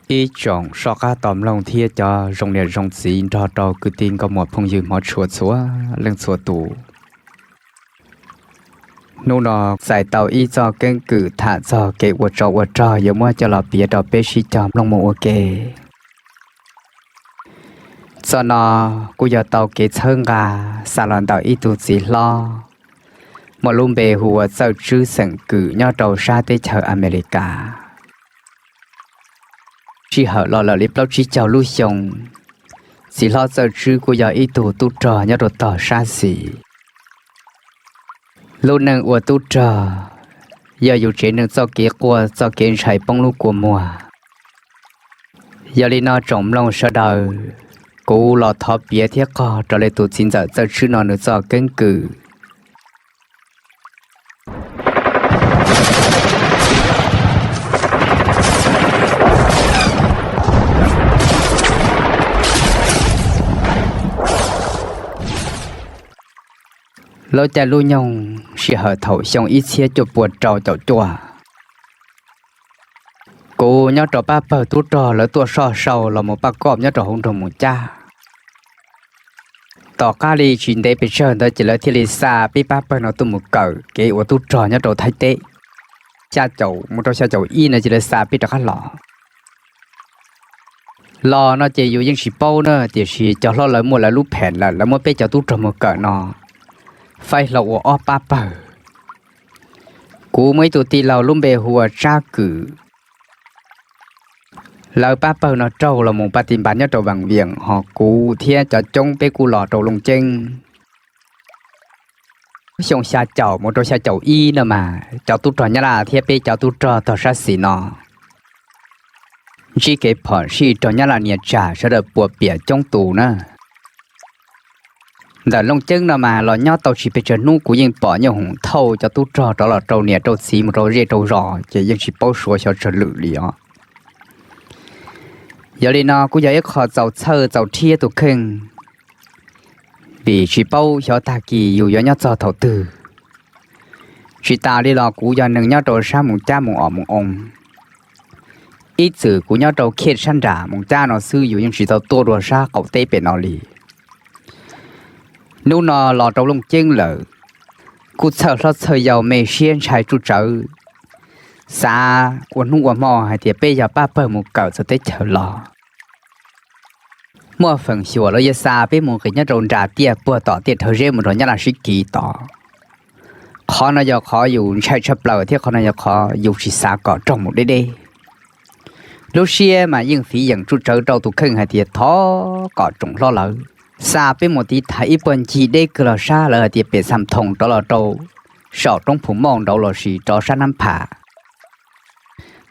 Ib tsoom soj qab tos mloog thiab cov zoo niam zoo txiv nrog rau kwv tij nkauj muam phooj ywg hmov tshua txhua leej txhua tus. Hnub no txais tau ib txoj keeb kwm tham txog kev ua tsov ua rog yuav muab coj los piav rau peb sib cog mloog mus ua ke. Txoj no kuj yog tau kev txhawb nqa xa los ntawm ib tug txiv hlob muaj lub npe hu ua Txawj Tswb xeem Kwm nyob rau sab teb chaws Amelikas. Sij hawm los lawm li plaub tsib caug lub xyoo, txiv hlob Txawj Tswb kuj yog ib tug tub rog nyob rau tog sab xis. Lub neej ua tub rog yog yus tsev neeg txoj kev quaj txoj kev ntshai poob lub kua muag. Yog li no tsoom mloog sawv daws, kuv los thov piav thiab qog raws li tus txiv ntxawm Txawj Tswb no nws txoj keeb kwm. Lub caij lub nyoog sij hawm thaum xyoo ib txhiab cuaj pua rau caum cuaj, kuv nyob rau pab pawg tub rog lawv tuaj soj sau los mus paj koj nyob rau hauv nroog Mus Cab. Tom qab li tsis ntev pes tsawg ntawd ces lawv thiaj li xa peb pab pawg no tuaj mus kawm kev ua tub rog nyob rau Thaib teb. Xya caum mus rau xya caum ib no ces lawv xa peb rov qab los. Los no ces yus yeej tsis paub na, tiam sis cov hlob lawv muaj lawv lub phem lawm, lawv muab peb cov tub rog mus kawm no faib hlo ua ob pab pawg. Kuv muaj ib tug tij laug lub npe hu ua Tsab Kwm. Lawv pab pawg no raug los mus pa ti npas nyob rau Vaj Viam, ho kuv thiab cov coob peb kuj los rau Looj Ceeb. Xyoo xya caum mus rau xya caum ib no mas cov tub rog Nyab Laj thiab peb cov tub rog tog sab xis no ntsib kev phom sij raug Nyab Laj nias tsam sawv daws puas piam coob tus na. Ntawm Looj Ceeb no mas los nyob tau tsis pes tsawg hnub kuv yeej pom Nyuj Hoom thauj cov tub rog rov los rau niam rau txiv mus rau zej rau zos ces yeej tsis paub suav xyov tsawg lwm li os. Yog li no kuj yog ib qho txaus txhawj txaus rhiab tus kheej, vim tsis paub xyov tag kis yus yuav nyob txog thaum twg. Tsis tas li los kuv yog neeg nyob rau sab Mus Cab Mus Om Mus Oo, ib txwm kuv nyob rau khiaj sab nram Mus Cab no xwb, yus yeej tsis tau tuaj dua sab qaum teb pem no li. Hnub no los rau Looj Ceeb lawm, kuj txhawj hlob txhawj yau me siab ntshai tsuj tsawv, xav ua hnub ua hmo hais tias peb yog pab pawg mus kawm txawv teb chaws los muaj feem xyuam los yuav xa peb mus nqis nyob rau nram tiaj puag tom tiaj Rhawv Zeb mus rau Nyab Laj sib kis tod. Qhov no yog qhov yus ntshai tshaj plaws thiab qhov no yog qhov yus tsis xav kom raug mus deb deb. Lub siab mas yeej fiv yeem tsuj tsawv rau tus kheej hais tias thov kom tsoom hlob lawv xa peb mus tiv thaiv ib puag ncig deb kawg los sab lawv hais tias pem Xam Thoos rov los rau saum roob Phu Mauj nraud lossis rov sab Nab Pham.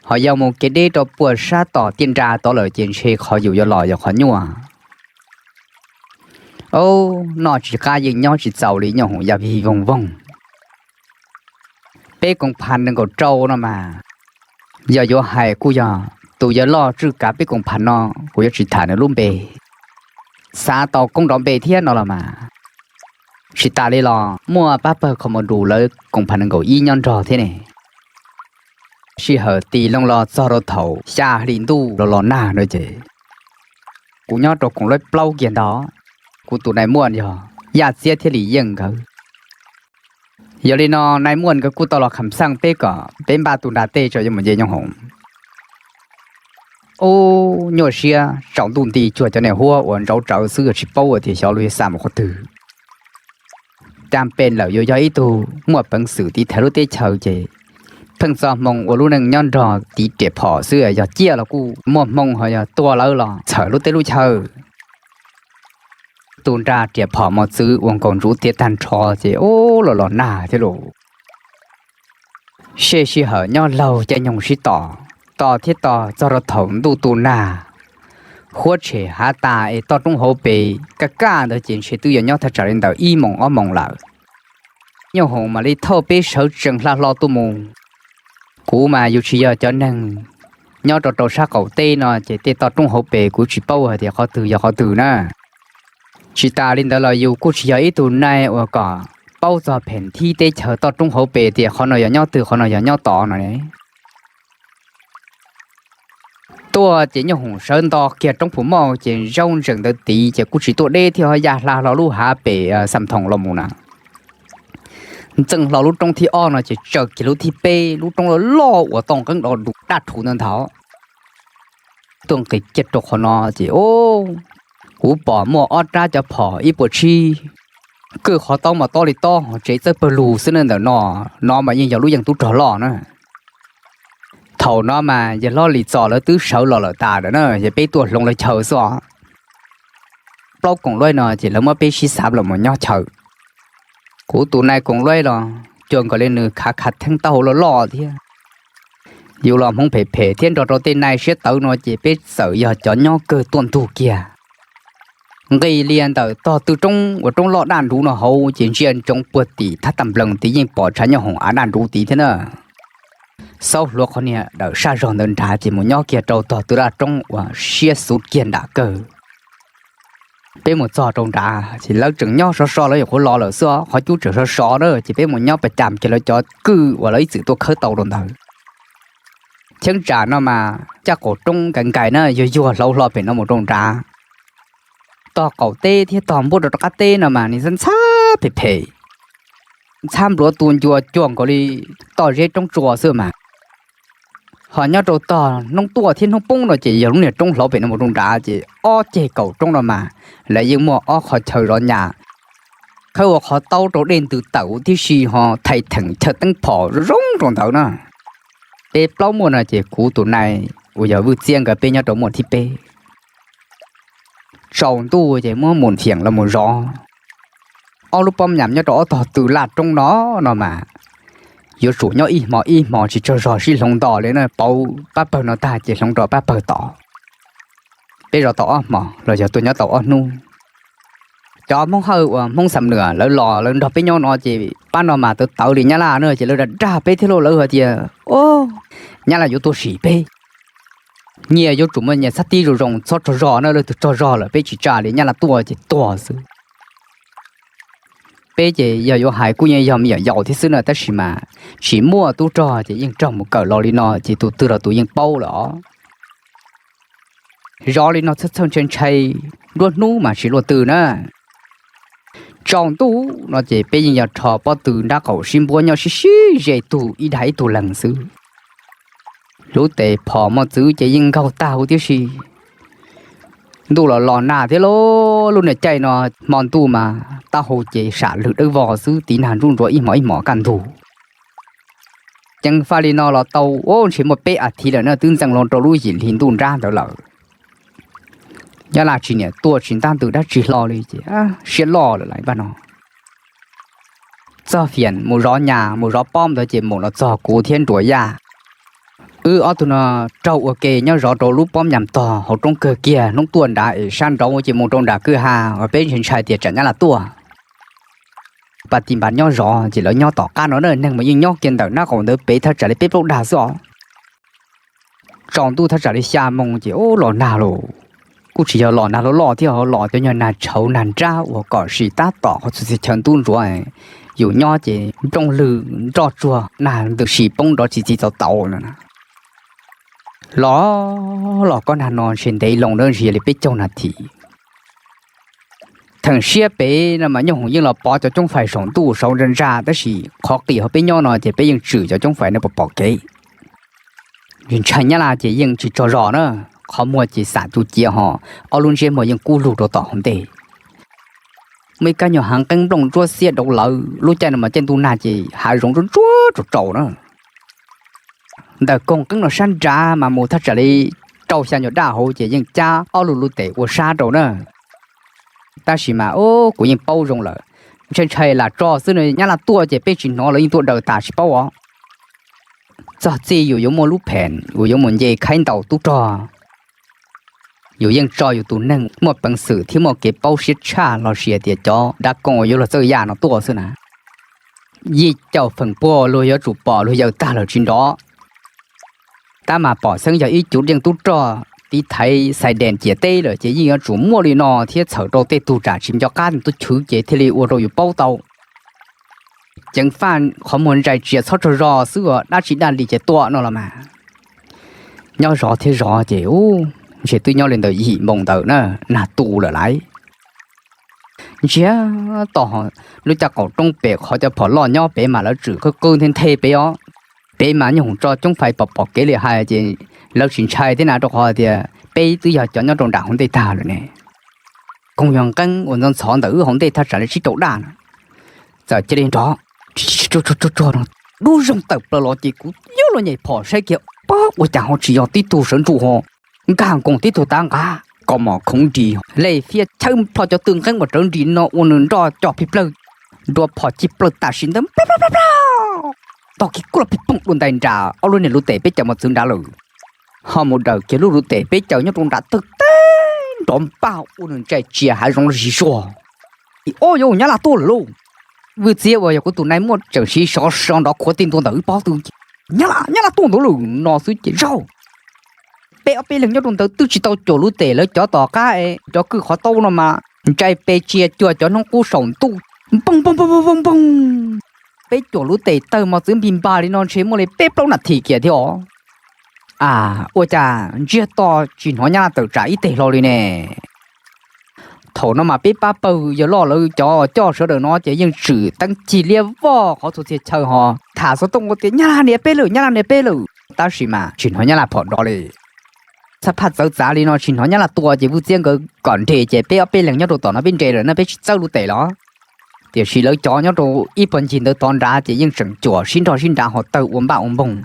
Ho yog mus kev deb rau puag sab tom tiaj nra tod lawm ces ntshe qhov yus yuav los yog qhov nyuaj. Ob, noj tsis qab yeej nyob tsis txaus li, Nyuj Hoom ya vig voog voog. Peb koom phas nees nkaum rau no mas, yog yuav hais kuj yog tus yawg loj tswj kav peb koom phas no, kuv yuav tsis tham nws lub npe, xav tau koob nrov npe thiab no los mas. Tsis tas li los muaj pab pawg Khos Mos Dus lawv koom phas nees nkaum ib nyob nrog thiab ne. Sij hawm tis loo los txog rau thaum xya hli ntuj los los nag no ces kuv nyob rau koom lab plaub kiag ntag. Kuv tus nais muaj yog Yaj Txiab thiab Lis Yeej nkawd. Yog li no nais muaj nkawd kuj tau los kham xaj peb kom peb npaj tu nra tej tso yuav mus nce Nyuj Hoom. Ub, nyuaj siab tsaus ntuj nti cuag cov niag huab uas ntsauv tsawv xwb, tsis paub tias xyov lub yuav xa mus qhov twg. Cas pem lawm yus yog ib tug muaj peev xwm tiv thaiv lub teb chaws ces pheej txoj hmoo ua lub neej nyob nrog tiv riam phom xwb, yog ciaj los kuj muaj hmoo, ho yog tua lawv los txhawm lub teb lub chaw. Tu nra riam phom mos txwv ua nkaus ntsuv tiav tag nrho ces ub los los nag thiab lauj. Sij sij hawm nyob laug caij nyoog sib tos, tos thiab tos txog rau thaum ntuj tu nag, huab tshem hav tas es toj roob hauv pes kaj kaj ntawd ces ntshe twb yuav nyob thaj tsam li ntawm ib moos ob moos lawm. Nyuj Hoom mam li thauj peb sawv tsees hla hlo tuaj mus. Kuv mas yus tsis yog cov neeg nyob rau rau sab qaum teb no ces tej toj roob hauv pes kuv tsis paub hais tias qhov twg yog qhov twg na. Tsis tas li ntawd los yus kuj tsis yog ib tug nai uas kom paub txog phem thib teb chaws toj roob hauv pes tias qhov no yog nyob twg qhov no yog nyob tod no ne. Tuaj ces Nyob Hoom sawv nto kiag roob Phu Mauj ces zaub ntsees ntawd tid ces kuj tsis tuaj deb thiab, ya hla hlo lub hav pem Xam Thoom los mus na. Ntxees hlo lub roob thib ob no ces tsaws kiag lub thib peb, lub roob loj loj uas toj nqeeb do dus daj rhuv ntawd ntag. Tuaj nqis kiag rau qhov no ces, o, kuv pom muaj ob rab cov phom ib puas tsib, kwj qhov taub mas tob li tob, ho tsev txawj pawg lug xwb na ntawm no. No mas yeej yog lub yeej tub rog loj na. Thaum no mas yawg hlob Lis Txos lawv twb sawv los lawm tas lawm na, yog peb tuaj hloov lawv chaw xwb os. Plaub koom luaj no ces lawv muab peb sib xav los mus nyob chaw. Kuv tus nai koom luaj los cuag nkaus li nws khav khav theeb taub hau loj loj thiab. Yus los hmoov phem phem thiab nrog rau tej nai siab tawv no ces peb txawm yog cov nyob kawg tuaj ntug kiag. Nqis lias ntawm tog tw roob uas roob loj daj nruv no hauv ces ntsia ntsoov puag tim thab tam nplees tid yeej pom tshav Nyob Hoom av daj nruv tid thiab na. Xaub hluav qhov niag dawm saj zog ntawd nrad ces mus nyob kiag rau tog tw laj roob uas siab xuv kiag nram kawg. Peb mus txog rau nrad ces lawv tseem nyob sov so, lawv yuav qhuav los lawm xwb, qhov cub tseem sov so na, ces peb mus nyob pas cam kiag lawv cov kwj uas lawv ib txwm tuaj khawb tau rau ntawd. Cheeb tsam no mas caj qaum roob nkais nkais na, yuag yuag hlauv hlo pem no mus rau nrad. Tog qaum teb thiab tog npuab rau rov qab teb no mas nws ntxhab phem phem, ntxhab npluav tu ncua cuag nkaus li toj zeb roob tsua xwb mas. Ho nyob rau tog hnub tuaj thiab hnub poob no ces yog lub niag roob hlauv pem no mus rau nrad ces ob ceg kaum roob no mas lawv yeej muaj ob qhov chaw zov nyas, khawb ua qhov taub rau dej ntws tawm huv tib si ho thais theem chaw teeb phom zoo rau ntawd na. Peb plaub muaj no ces kuv tus nai uas yog Vwj Txiab nkawd peb nyob rau muaj thib peb. Tsaus ntuj ces muab mus fiam los mus zov. Ob lub pob nyam nyob rau ob tog tw laj roob no no mas yuav tsum nyob ib hmo ib hmo tsis tsaug zog sib hloov nto li na, pauv pab pawg no tag ces hloov rau pab pawg tod. Peb zov tau ob hmo los yog tuaj nyob tau ob hnub. Cov Hmoob Hawj uas Hmoob Xam Nuam lawv los lawv nrog peb nyob no ces pab no mas tawv tawv li Nyab Laj na ces lawv dag dag peb thiab lauj, lawv hais tias, o, Nyab Laj yuav tuaj sim peb. Nyias yuav tsum muaj nyias xab tib zoo zoo, txhob tsaug zog na, leej twg tsaug zog lawm peb tsis tsa li, Nyab Laj tuaj ces tuag xwb. Peb ces yog yuav hais kuj yeej yog me nyuam yaus thiab xwb na, tab sis mas tsis muaj tub rog ces yeej raug mus kawm los li no ces tus twg los tus yeej paub lawm os. Zov li no txhawj txhawj ntshai ntshai, nruab hnub mas tsis luaj tw na. Tsaus ntuj no ces peb yeej yog rho pob tw nrab qaum sib npuab nyob sib sib ze tug ib dag ib tug leeg xwb. Lub tes phom mos txwv ces yeej nkaug tag huv tib si. Ntuj los los nag thiab lauj, lub niag caij no hmo ntuj mas taub hau ces sam lwg dawb vog xwb, tiv nag nruj ntsuav ib hmos ib hmos kaj ntug. Ceev faj li no los tau, o, ntshe muaj peb as thiv lawm na, twb ntxeev loo rau lub yim hli ntuj nrab ntawd lawm. Nyab Laj tsis niam tuaj tsis ntab ntws dab tsi hlo li ces siab loj lawm lawv pab no. Txog fiam mus zov nyas mus zov pob ntawd ces mus los txog kuv thiab Nruas Yaj. Wb ob tug no raug ua ke nyob zov rau lub pob nyam tog hauv roob kawg kiag, hnub tuaj nrad es sab nraud ces mus rau nram kwj ha uas peb ntshai ntshai tias tsam Nyab Laj tuaj. Pas tis npas nyob zov ces lawv nyob tom qab no na, neeg mas yeej nyob kiag ntawm nab qaum ntawd pem thaj tsam li peb plaub dag xwb os. Tsaus ntuj thaj tsam li xya moo ces ub los nag lauj. Kuj tsis yog los nag loj loj thiab, los cov nyuag nag tshauv nag nrab uas kom sim tab tom qhov txhua txhia chaw ntub ntsuav. Yus nyob ces nplooj lwg nroj tsuag nag ntws si poob nrov tsis txiv txaus tau no. Los los kob nag no ntshe ntev loo na, ntshe yog li peb caug nas this. Theem siab pem no mas Nyooj Hoom yeej los pov cov coob fais saum ntuj saud ntsa ntsa, tab sis qhov qis hauv peb nyob no ces peb yeej tswm cov coob fais no pom pom kev. Ntshai Nyab Laj ces yeej tsis tsaug zog na, qhov muag ces xam tu ciav ho ob lub ntsiab muag yeej kub lug rau tom hauv ntej. Muaj ib kab nyuag hav nqeeb nplooj ntsuab xiab dauv lawv, lub caij no mas caij ntuj nag ces hav zoov ntsuab ntsuab tsaus tsaus na. Ntawm koog qeeb no sab nrad mas mus thaj tsam li rau xya nyuag daj hauv ces yeej cab ob lub lub tes ua sab rau na. Tab sis mas kuv yeej paub zoo lawm, ntshai ntshai lam tso xwb no, Nyab Laj tuaj ces peb tsis hnov los yeej tuaj daws tas tsis paub os. Txog txij yus yuav muaj lub pheem uas yuav mus nce khaib ntaus tub rog. Yus yeej tso yus tus neeg muaj peev xwm thiab muaj kev paub siab tshaj los sis tias cov dab koog uas yuav luag txawj yaj no tuaj xwb na. Yim caum feem pua luag yuav tsum pom luag yaws tag lawm tsis nrov. Tab mas pom xeeb yog ib cuv yeej tub rog tiv thaiv xais dees ciam teb lawm ces yeej yuav tsum muaj li no thiab txhawm rau tej tug tsam tsis nco qab tuaj chwv ces thiaj li ua rau yus paub tau. Ceev faj qhov muag ntsais tsias txhob tsaug zog xwb os, dab tsi daj li ces tua no los mas. Nyob zov thiab zov ces ub, ntshe twb nyob li ntawm yim moo ntawd na, nag tu lawm lauj. Ntsiag to, lub caj qaum roob pem qhov cov phom loj nyob pem mas lawv tseem qw qw nthe nthe pem os. Pem mas nyuj hoom tso coob fais pom pom kev li hais ces lawv tsis ntshai thiab na, rau qhov tias peb twb yog cov nyob rau nram hauv ntej tag lawm ne. Koog yog nqeeb uas ntxhov ntxhov ntawm wb hauv ntej thaj tsam li tsib rau daj na, txawm cia li nrov tsuag tsuag no, dub zoo tawm plaws los ces kuv yuav luag nyem phom saib kiag, pab ua cas ho tsis yog tib tug sawv ntsug ho nkag nkoos tib tug tav nqav, kos mom khoov nris lej fiab chawb plho cov tw nqeeb uas rawv nris no ua nws nroj co plig plawg, nrua phom cig plaws tam sim ntawd, tog kiag kuj los pig poog dua ntais nram ob lub niag luv tes peb caws mos txwv nrad lawm. Ho mus daws kiag lub luv tes peb caws nyob rau nram tawg teb nrov npaj ua nws ntsais tsia hav zoov zis zuag. Ob, yog nyab laj tuaj lawm lauj. Vwj Txiab uas yog kuv tus nais muaj tseem siv sov so nrov khuav tij ntua ntawm wb pob tw, nyab laj, nyab laj tuaj ntawd lawm no xwb ces zaug. Peb ob peb leeg nyob rau ntawd twb tsis tau cuam luv tes, lawv cov tom qab es cov kwj qhov taub no mas ntsais pes tsia cuag cov hnub qub saum ntuj, npoog npoog npoog npoog npoog. Peb cuam luv tes tawg mos txwv npig npag li no ntshe muaj li peb plaub nas this kiag thiab os. A, ua cas ntsiag to tsis hnov nyab laj tawm tsam ib teg hlo li ne. Thaum no mas peb pab pawg yawg loj lawv cov coj sawv daws no ces yeej tsim teeb cig liab voj qhov txhua txhia chaw ho tham xov tooj ua tias nyab laj nias peb lawm, nyab laj nias peb lawm, tab sis mas tsis hnov nyab laj phom nrov li. Txhaj phaj txawv txav li no tsis hnov nyab laj tua ces Vwj Txiab nkawd kom nres ces peb ob peb leeg nyob rau tom no peb nres lawm na, peb tsis txawb luv tes los. Tiam sis lawv cov nyob rau ib puag ncig ntawd tod nrad ces yeej tseem cuam sib nrog sib nrad ho tawg ua npaj ua npoog.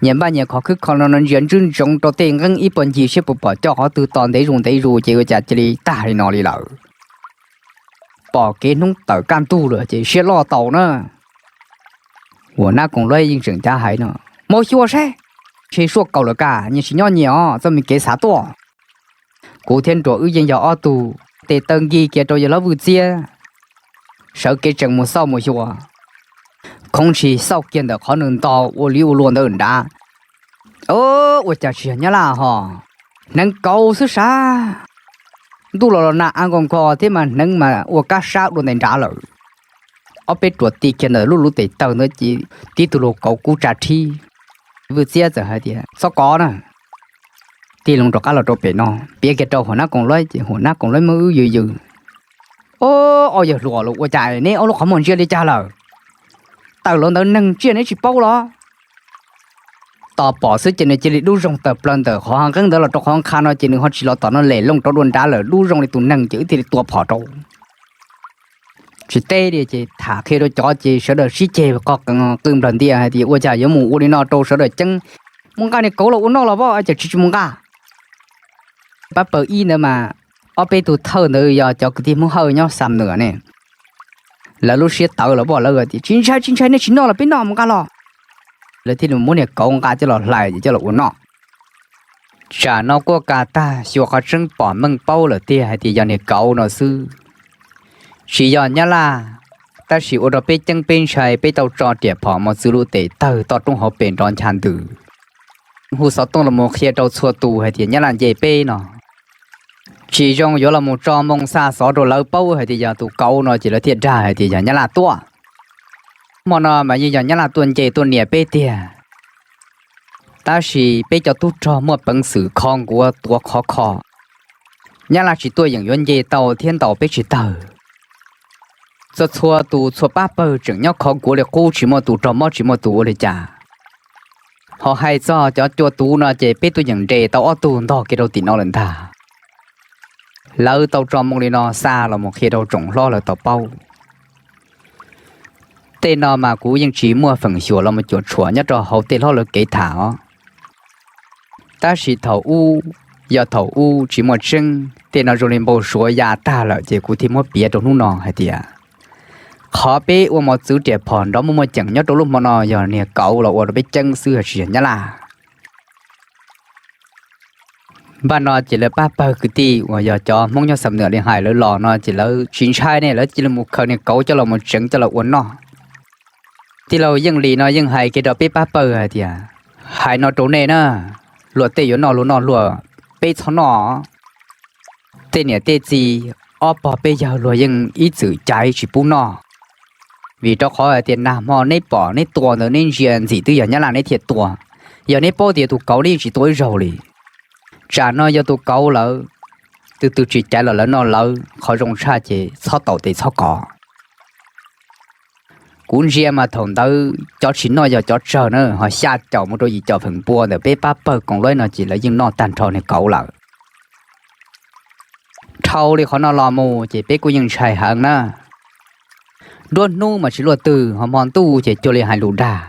Nyias npaj nyias khov khwb kho no no ntsia ntswb ntsoov rau tej nqeeb ib puag ncig seb puas pom coj qhov twg to ntev zus ntev zus ces ua cas cia li tag li no li lawm. Pom kev hnub tawm kaj ntug lawm ces siab loj tau na. Uas nab koom luab yeej tseem cav hais no, mus xyuas saib, ntshe suaj kaus lawm kaj, nyias tsis nyob nyias os, txoj me kev xav tuaj. Kuv thiab Nruas wb yeej yog ob tug tes taw nkig kiag rau yawg hlob Vwj Txiab, sawv kev tsees mus xauj mus xyuas. Khoov ntshis xauj kiag ntawm qhov nws ntog ua liv ua luag ntawd nrad, o, ua cas tsis yog nyab laj ho, hneev kauv xwb sav. Ntuj los los nag av nkaus nkos thiab mas hneev mas ua kab sab dua ntais nrad lawm. Ob peb ruam ti kiag ntawm lub luv tes taw ntawd ces tib tug luag kauv kub tsa rhib. Vwj Txiab txawm hais tias txhob kov na, tig loo rov qab los rau pem no, piav kiag rau huam nab koom luab ces huam nab koom luab muab wb yws yws, o, ob yawg hluas los ua cas neb ob lub qhov muag ntsia li cas lawm? Tawm los ntawd neeg tsiaj neb tsis paub los? Tos pom xwb ces nws cia li dub zoo tawm plaws ntawm qhov nqeeb ntawd los rau qhov nqha no ces nws ho tsis los tom no, lem loo rov dua nrad lawm, dub zoo li tus neeg ces wb thiaj li tua phom rau. Tsis teb li ces tham qhia rau cov ces sawv daws sib ceg qo qw nplawg ntias hais tias ua cas yuav mus ua li no rau sawv daws ceeb, mus nqa niag kauv los ua noj los poj, cas tsis tsis mus nqa. Pab pawg ib ntawd mas ob peb tug thawj ntawd yog cov kwv tij Hmoob Hawj nyob Xam Nuam ne, lawv lub siab tawv los poj, lawv tias tsis ntshai tsis ntshai, nej tsis noj los peb noj, mus nqa los. Lawv thiaj li muab niag kauv nqa coj los hlais coj los ua noj. Tsam no kuaj ka tag xyuas qhov tseeb pom meej paub lawm tiag hais tias yog niag kauv no xwb, tsis yog nyab laj. Tab sis ua rau peb ceeb peb ntshai, peb tau tso riam phom mos txwv luv tes tawg toj roob hauv pes nrov ncha ntws. Hu xov tooj los mus qhia rau txhua tus hais tias nyab laj nce peb no. Tsis zoo yuav los mus tso moo xa xov rau lawv paub hais tias yog tus kauv no ces lawv thiaj dag hais tias yog nyab laj tuaj. Hmo no mas yeej yog nyab laj tuaj nce tuaj nias peb tiag. Tab sis peb cov tub rog muaj peev xwm kho nkuav tuav qhov kho, nyab laj tsis tuaj yeem yuav nce tau thiab ntaus peb tsis tawg. Txhua txhua tus txhua pab pawg tseem nyob khov nkuav li qub, tsis muaj tus raug mob tsis muaj tus ua li cas. Ho hais txog cov cua tuv no ces peb tuaj yeem nres tau ob tug ntog kiag rau tim no lawm ntag. Lawv tau tso moo li no xa los mus qhia rau tsoom hlob lawv tau paub. Tej no mas kuv yeej tsis muaj feem xyuam los mus cuam tshuam nyob rau hauv tej hlob lawv kev tham os. Tab sis thaum ub, yog thaum ub tsis muaj tseeb, tej no zoo li npau suav ya tag lawm ces kuv thiaj muab piav rau hnub no hais tias qhov peb ua mos txwv riam phom nrov muaj muaj ceem nyob rau lub hmo no yog niag kauv los ua rau peb ceeb xwb, tsis yog nyab laj. Npaj no ces lawv pab pawg kwv tij uas yog cov Hmoob nyob Xam Nuam li hais lawv los no ces lawv tsis ntshai ne, lawv cia li mus khaws niag kauv coj los mus tseev coj los ua noj. Tij laug Yeej Lis no yeej hais kiag rau peb pab pawg hais tias, hais no rau nej na, luag tej yuav noj luag noj, luag peb txhob noj. Tej niam tej txiv, ob pog peb yawg luag yeej ib txwm caiv tsis pub noj. Vim rau qhov hais tias nag hmo neb pom neb tua ntawd neb ntsia ntxim twb yog nyab laj neb thiaj tua. Yog neb paub tias tus kauv neb yeej tsis tua ib zaug li. Tsam no yog tus kauv lawm, tus twg tsis caiv los lawv noj lawv, qhov zoo tshaj ces txhob taus tes txhob kov. Kuv ntsia mas thaum ntawd cov tsis noj yog cov tsawg na, ho xya caum mus rau yim caum feem pua ntawm peb pab pawg koom luab no ces lawv yeej noj tag nrho niag kauv lawm. Dhau li qhov no los mus ces peb kuj yeej ntshai heev na. Nruab hnub mas tsis luaj twg, ho hmo ntuj ces cuag li hais lus dag.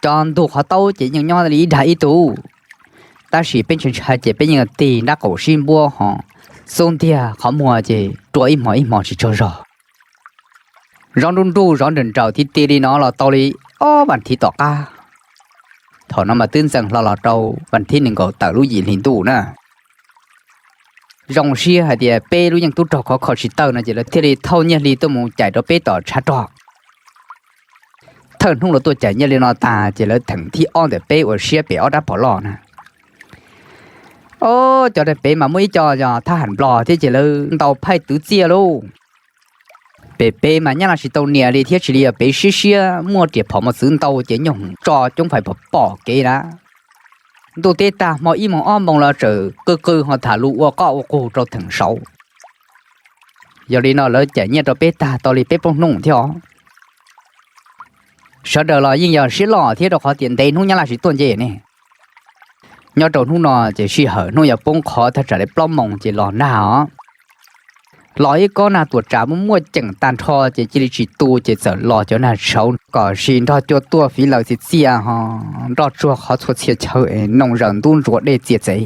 Cov ntug qhov taub ces yeej nyob li ib dag ib tug, tab sis peb ntshai ntshai ces peb yeej tig nrab qaum sib npuab ho xub ntiag qhov muag ces rua ib hmos ib hmos tsis tsaug zog. Zov nruj nruj zov nrawm nrawm thiv ti li no los tau li ob vas thiv tom qab. Thaum no mas twb ntxeev hlo los rau vas thiv nees nkaum tawm lub yim hli ntuj na. Zoo siab hais tias peb lub yeej tub rog khov kho tsis tawg no ces lawv thiaj li thauj nyiaj hli tuaj mus cais rau peb tom tshav rog. Thawj hnub lawv tuaj cais nyiaj li no tas ces lawv theem thib ob ntawm peb ua siab pem ob rab phom loj na. Ob, cov pem mas muaj ib co yog thab ham nplog thiab ces lawv ntaus phaij twv txiaj lauj. Pem pem mas nyab laj tsis tau nias li thiab tsis li yog pem siab siab muaj riam phom mos txwv ntau ces nyuj tso coob fais pom pom kev na. Ntuj teb tag hmo ib moos ob moos los tseem qw qw ho tham lus ua qoj ua qug rau theem saud. Yog li no lawv cais nyiaj rau peb tag tau li peb plaub hnub thiab os. Sawv daws los yeej yog siab loj thiab rau qhov tias ntev hnub nyab laj tsis tuaj nce ne. Nyob rau hnub no ces sij hawm hnub yuav poob qho thaj tsam li plaub moos ces los nag os. Los ib kob nag tuam tsav muaj muaj ceem tag nrho ces cia li tsis tu ces txawm los cov nag tshauv kom sis nrog cua tuaj fiv lawv txiv txiaj ho nroj tsuag qhov txhua txhia chaw es noo zaws ntub ntsuav dej txias txev.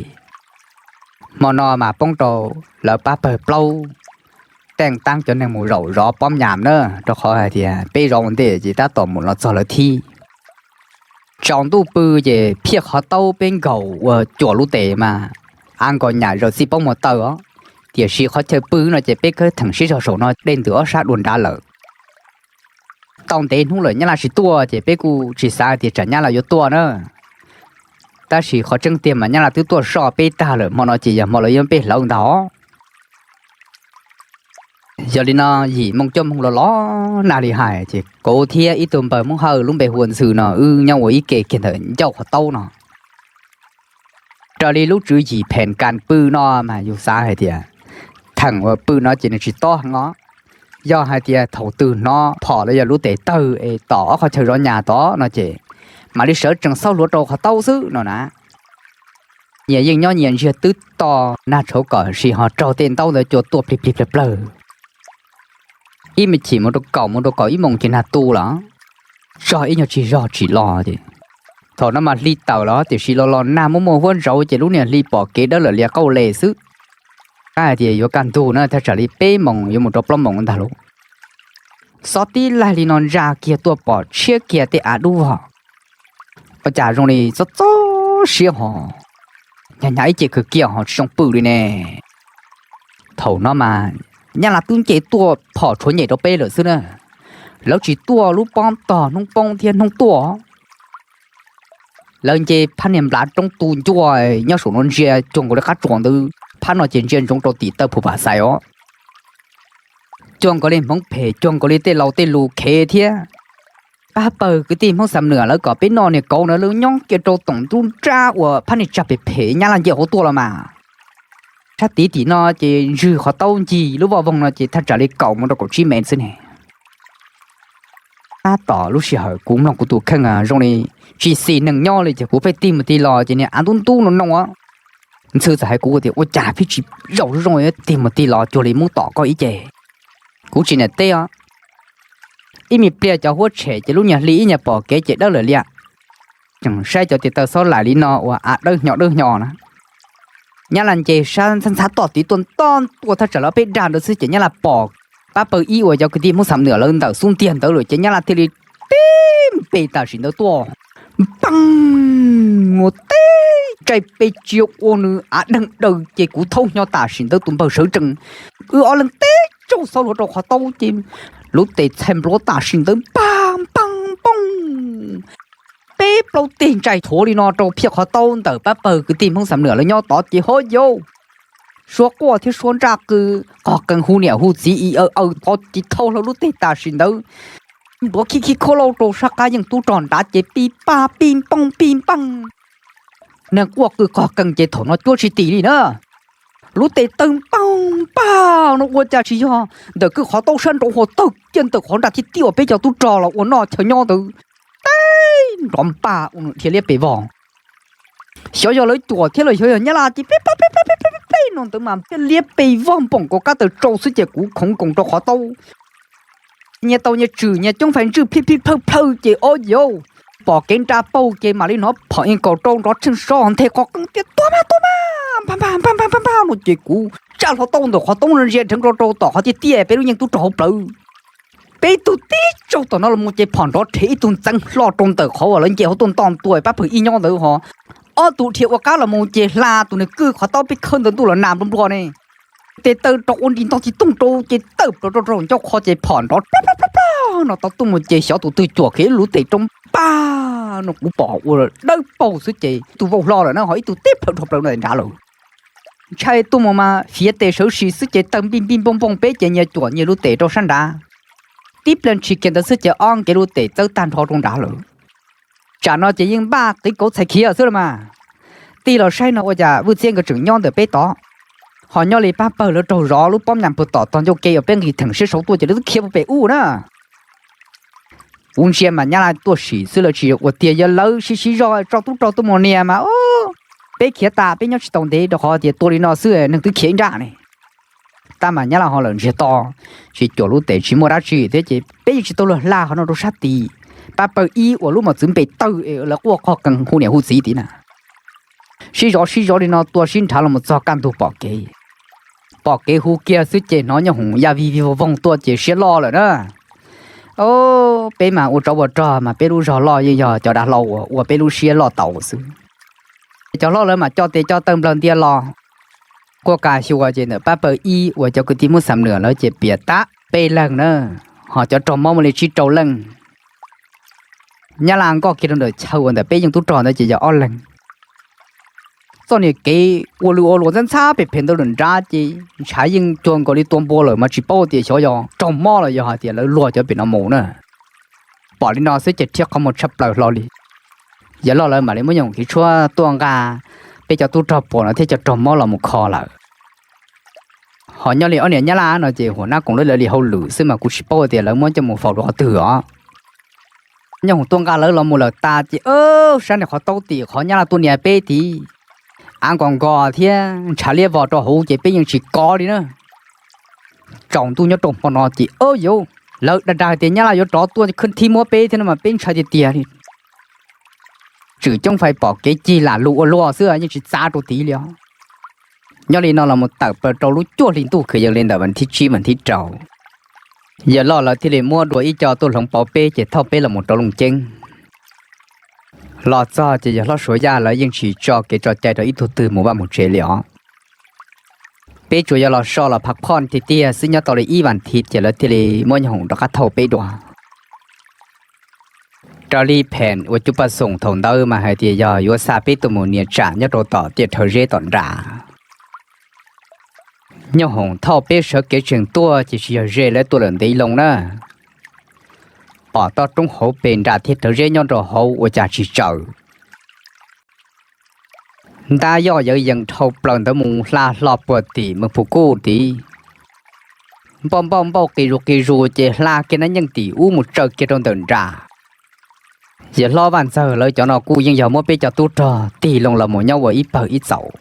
Hmo no mas poob rau lawv pab pawg plaub teej taab cov neeg mus zaum zov pob nyam na, rau qhov hais tias peb zov ua ntej ces tab tom mus los txog lawv thib. Tsaus ntuj pw ces phiaj qhov taub peb nkaum ua cuam lub tes mas av nkaus nyam zaws txij poob muag taw os. Tiam sis qhov chaw pw no ces peb khawb theem siab zog saum no dej ntws ob sab dua nrad lawm. Tau ntev hnub lawm nyab laj tsis tuaj ces peb kuj tsis xav tias tsam nyab laj yuav tuaj na. Tab sis qhov tseeb tiag mas nyab laj twb tuaj soj peb tag lawm, hmo no ces yog hmo lawv yuav peb hlawv ntag. Yog li no yim moos cuaj moos los los nag li hais ces kuv thiab ib tug npawg Hmoob Hawj lub npe hu ua Ntxhw no wb nyob ua ib ke kiag ntawm ncauj qhov taub no. Raws li lub tswv yim phem kas pw no mas yus xav hais tias theem uas pw no ces nws tsis tob heev os. Yog hais tias thaum twg hnov phom los yog lub tes tawg es tom ob qhov chaw zov nyas tod no ces mam li sawv tsees xauj hluav rau qhov taub xwb no na. Nyias yeej nyob nyias ntsiag twb to nag tshauv kom sis ho raug tej ntaub ntawd cua tuaj plig plig plawg plawg. Ib me chim mus rau kaum mus rau kaum ib moos ces nag tu lawm, tso ib nyuag tsig zog tsim los ces thaum no mas hli tawm los tiam sis los los nag muaj muaj huab ntsauv ces lub niag hli pom kev dawb lawm lias qauj les xwb. Qab hais tias yuav kaj ntug na, thaj tsam li peb moos yuav mus rau plaub moos ntag lauj. Xob tib laig li no ntsa kiag tuaj pom tshiab kiag tej av dub vog. Ua cas zoo li txob txob siab ho, hnyav hnyav ib ce kawg kiag ho tsis zoo pw li ne. Thaum no mas nyab laj twb nce tuaj phom tshuav nyem rau peb lawm xwb na. Lawv tsis tuaj lub pob tog hnub poob thiab hnub tuaj. Lawv nce phab niag nplav roob tu ncua nyob saum no ntsia cuag nkaus li qab tsuas ntawd, phab no ces ntsia ntsoov rau tim taw Phu Pam Xais os. Cuag nkaus li hmoov phem cuag nkaus li tej laus tej lus khev thiab. Pab pawg kwv tij Hmoob Xam Nuam lawv kom peb noj niag kauv na, lawv nyob kiag rau toom nruab nrab uas phab niag tsag phem phem nyab laj nce hauv tuaj los mas. Sab tid tim no ces ntswg qhov taub ncig lub voj voog no ces thaj tsam li kaum mus rau kaum tsib mev xwb ne. Tab tom lub sij hawm kuv mloog kuv tus kheej zoo li tsis xis neeg nyob li ces kuv pheej tig mus tig los ces niag av ntub ntub no no. Ntxhw txawm hais kuv tias ua cas pheej tsis zaum zoo zoo tig mus tig los cuag li muab tom koj ib ce. Kuv tsis niam teb os. Ib me pliag cov huab tshem ces lub nyuag hli ib nyuag pom kev ces dawb lawm lias. Tseem saib cov tes taw xob laim li no uas av dawb hnyo dawb hnyo na. Nyab laj nce sab ntxhab ntxhab toj tid tuaj ntoj ntua thaj tsam lawv peb dag ntawd xwb ces nyab laj pom pab pawg ib uas cov kwv tij Hmoob Xam Nuam lawv ntawm xub ntiag ntawd lawm ces nyab laj thiaj li tib npe tam sim ntawd tuaj. Npaj ua teb tsaij pes tsia ua nws av deeg daws ces kuv thaub hnyo tam sim ntawd tus npawg sawv tsees. Wb ob leeg teb tsaug xauj hluav rau qhov taub ces lub tes txhais npluav tam sim ntawd npaj npaj npooj. Peb plaub teg ntsais thuav li no rau phiaj qhov taub ntawm pab pawg kwv tij Hmoob Xam Nuam lawv nyob tod ces ho yau, suab quaj thiab suab ntsaj qw, qog qees hu niam hu txiv i aw aw tod ces thau hlo lub teg tam sim ntawd. ntuav khib khib khaub lauj rau sab qab yeej tub rog nrad ces pij paj pij pooj pij pooj. Neeg quaj qw qog qees ces thaum no cuab tsis tim li na. Lub tes tawg npaj npaj no ua cas tsis yog ntawm kwj qhov taub sab nraud, ho tawg kiag ntawm qhov nram thiab tiaj uas peb cov tub rog los ua noj chaw nyob ntawd. Teb nrov npaj ua dhia liab pes vog. Xyov yog lawv cuam thiab los xyov yog nyab laj ces peb peb peb peb peb no ntawd mas thiaj liab pes vog npoom nkaus kab taws tsau xwb ces kuv khoov nkoos rau qhov taub. Nyias tau nyias tswm nyias coob fais ntswj plhib plhib plhawj plhawj ces ob yauv pom kev nra paug ces mam li hnov phom ib kaus rau nrov tsheej so nthe qhov qees tias tuag mas tuag mas npaj npaj npaj npaj npaj no ces kuv tsaj hlo tau ntawm qhov taub no ntsia dheev rau rau tom qhov tiaj tiaj peb lub yeej tub rog hauv plawv. Peb ib tug tib tsaug tom no los mus ces phom nrov rhe ib tug ntxeev hlo rau ntawm qhov uas lawv nce hauv tuaj nto ntua pab pawg ib nyob ntawd ho. Ob tug dhia ua qab los mus ces hla tus nws kwj qhov taub peb khawb ntawd ntuj los nas nplua nplua ne. Tes taw rau ua nris ntog tsis tooj rau ces tawm plaws rau rau ncauj qhov ces phom nrov plab plab plab plab no tau tuaj mus ces xyov tus twg cuam khiav ib lub tes rau npaj no kuv pom ua dawb paug xwb ces tus vau hlo lawm na ho ib tug tib plhaw dhau plaws no nrad lawm. Ntshai tuaj mus mas fiav tes sawv sis xwb ces tawg npij npij npooj npooj peb ces nyias cuam nyias lub tes rau sab nrad. Tib pliag ntshis kiag ntawd xwb ces ob nkev lub tes txawb tag nrho rau nrad lawm. Tsam no ces yeej npaj qiv kauv txhais khiav xwb los mas. Tig los saib no ua cas Vwj Txhiab nkawd tseem nyob ntawm peb tod, ho nyob li pab pawg lawv raug zov lub pob nyas puag tom tog ncauj ke uas peb nqis theem siab saud tuaj ces lawv twb khiav puag pem ub na. Kuv ntsia mas nyab laj tuaj sim xwb lawv tsis ua tiag, yog lawv sib sib zog tso tub rog tuaj mus nias mas peb khiav tas peb nyob tsis tau ntev rau qhov tias tua li no xwb neeg twb khiav ib nrab ne. Tab mas nyab laj ho lawm ntsiag to, tsis cuam lub tes tsis muaj dab tsi thiab ces peb yeej tsis tau luag hla qhov no rau sab tid. Pab pawg ib uas lub mos txwv npe tawg es lawv quaj qog qees hu niam hu txiv tid na. Sib zov sib zov li no tua sib nrhav los mus txog kaj ntug pom kev. Pom kev hu kiag xwb ces hnov nyooj hoom ya vij vij voog voog tuaj ces siab loj lawm na. Peb mas ua tsov ua rog mas peb lub zog loj yeej yog cov dav hlau uas ua peb lub siab loj taus xwb. Cov hlob lawv mas coj tes coj taw nplawg ntias los. Kuaj kas xyuas ces ntawm pab pawg ib uas cov kwv tij Hmoob Xam Nuam lawv ces piav tab peb leeg na, ho cov raug mob muaj li tsib rau leej. Nyab laj nkoj kiag rau ntawm chaw uas ntawm peb yeej tub rog ntawd ces yog ob leeg. Txoj niag kev ua lwj ua luam ntxhab ntxhab phem phem ntawd lawm nrad ces ntshav yeej cuag nkaus li tua npua lawm mas tsis paub tias xyov yog raug mob los yog hais tias lawv luag cov pem no mus na. Pom li no xwb ces rhiab qhov muag tshaj plaws hlo li. Yawg loj lawv mam li muab nyooj hoom kev tshuab tuaj nqa peb cov tub rog puas no thiab cov raug mob los mus kho lawm. Ho nyob li ob niam nyab laj no ces huam nab koom lawv li hauj lwm xwb mas kuv tsis paub tias lawv muab coj mus faus rau qhov twg os. Nyooj hoom tuaj nqa lawv los mus lawm tas ces sab niag qhov taub tim qhov nyab laj tuaj nias peb tid, av nkos nkos thiab ntshav liab vog rau hauv ces peb yeej tsis kov li na. Tsaus ntuj nyob rau hmo no ces o yauv, lawv dag dag tias nyab laj yuav rov tuaj khwb thib muab peb thiab no mas peb ntshai tiag tiag li. Tswm coob fais pom kev cig lam lug ua luaj xwb yeej tsis txav rau tid li os. Nyob li no los mus tawm plaws rau lub cuaj hli ntuj kwv yees li ntawm vas thib tsib vas thib rau, yawg loj lawv thiaj li muab dua ib co tuaj hloov pauv peb ces thauj peb los mus rau Looj Ceeb. Los txog ces yawg hlob Suav Yaj lawv yeej tsis tso kev tso cai rau ib tug twg mus vaj mus tsev li os. Peb tsuas yog los so los phav phoj tiag tiag xwb, nyob tau li ib vas thiv ces lawv thiaj li muab nyooj hoom rov qab thauj peb dua. Raws li phem uas cuj paj xoom thaum ntawd mas hais tias yog yuav xa peb tuaj mus nias tsam nyob rau tom tiaj Rhawv Zeb tom nrad. Nyooj hoom thauj peb sawv kev tseem tuaj ces tsis yog ze lawv tuaj lawm ntev loo na. Pom toj roob hauv pes nram tiaj Rhawv Zeb nyob rau hauv ua cas tsis tsaws. Ntab yoj yawv yees dhau plaws ntawd mus hla hlo puag tim Meej Phu Kuj tid. Npauj npauj npauj qis zus qis zus ces hla kiag nab nyeej tim ub mus tsaws kiag rau ntawm nram. Yawg hlob Vaj Ntxawg lawv cov no kuj yeej yog muab peb cov tub rog tig loo los mus nyob ua ib pawg ib txaus.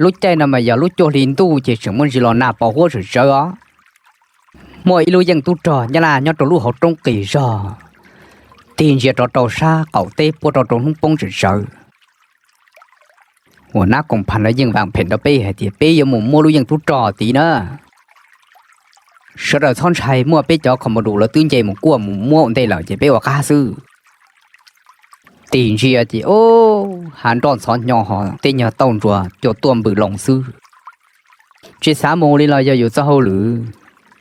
Lub caij no mas yog lub cuaj hli ntuj ces tseem muaj ntsis los nag pos huab tsawm tsawv os. Muaj ib lub yeej tub rog Nyab Laj nyob rau lub hauv roob qis zog, tig ntsia rov rau sab qaum teb puab rau rau hnub poob tsawm tsawv. Uas nab koom phas lawv yeej vam phem rau peb hais tias peb yuav mus muab lub yeej tub rog tid na. Sawv daws txhob ntshai, muaj peb cov qhov mus dus lawv twb nce mus kuaj mus muab ua ntej lawm ces peb ua qab xwb. Tig ntsia ces o, hav nroj ntxhov hnyo ho tej nyuag tauj ntsuas cua tuaj npws loo xwb. Tsis xav mus li los yog yus txoj hauj lwm,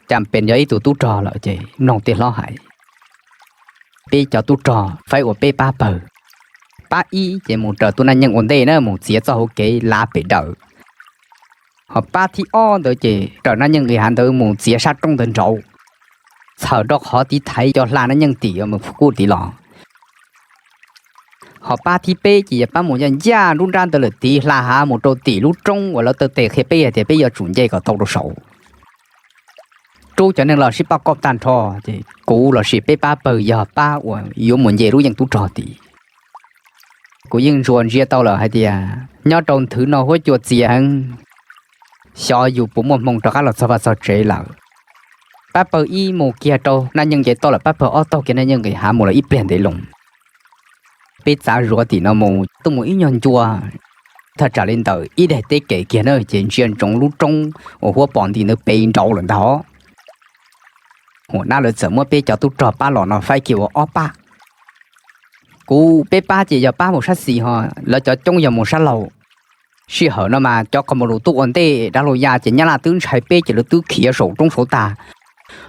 cas pes yog ib tug tub rog lawm ces mloog tej hlob hais. Peb cov tub rog faib ua peb pab pawg. Pab ib ces mus raws tus nab nyeej ua ntej na mus txiav txoj hauv kev lav pem daws. Ho pab thib ob ntawd ces raws nab nyeej nqis hav ntawd mus txiav sab roob ntawd nraud. txhawm rau qhov tiv thaiv cov hla nab nyeej tim mus kuj tiv los. Ho pab thib peb ces yog pab mus ncaj ncaj nruab nrab ntawd lawm tiv hla hav mus rau tim lub roob uas lawv taw tes qhia peb hais tias peb yuav tsum nce kom tau rau saud. Rub cov neeg los sib pab koj tag nrho, ces kuv los sis peb pab pawg yog pab uas yuav mus nce lub yeej tub rog tim. Kuv yeej ntsuas ntsia tau lawm hais tias nyob rau nthwv no huab cua txias heev, xyov yus puas muaj hmoo rov qab los txog vaj txog tsev lawm. Pab pawg ib mus kiag rau nab nyeej nce toj lawm, pab pawg ob taug kiag nab nyeej nqis hav mus lawm ib pliag ntev loo. Peb txav zuav tim no mus tuaj mus ib nyuag ncua, thaj tsam li ntawm ib daim teb kev kiag na ces ntsia ntsoov lub roob uas huab pos nti ntawd pes nraud lawm ntag. Hua nab lawv txawm muab peb cov tub rog pab los no faib kiag ua ob pab. Kuv peb pab ces yog pab mus sab xis ho lawv cov coob yog mus sab laug. Sij hawm no mas cov qhov mus lus tuaj ua ntej dab laug ya ces nyab laj twb ntshai peb ces lawv twb khiav saum roob saud tag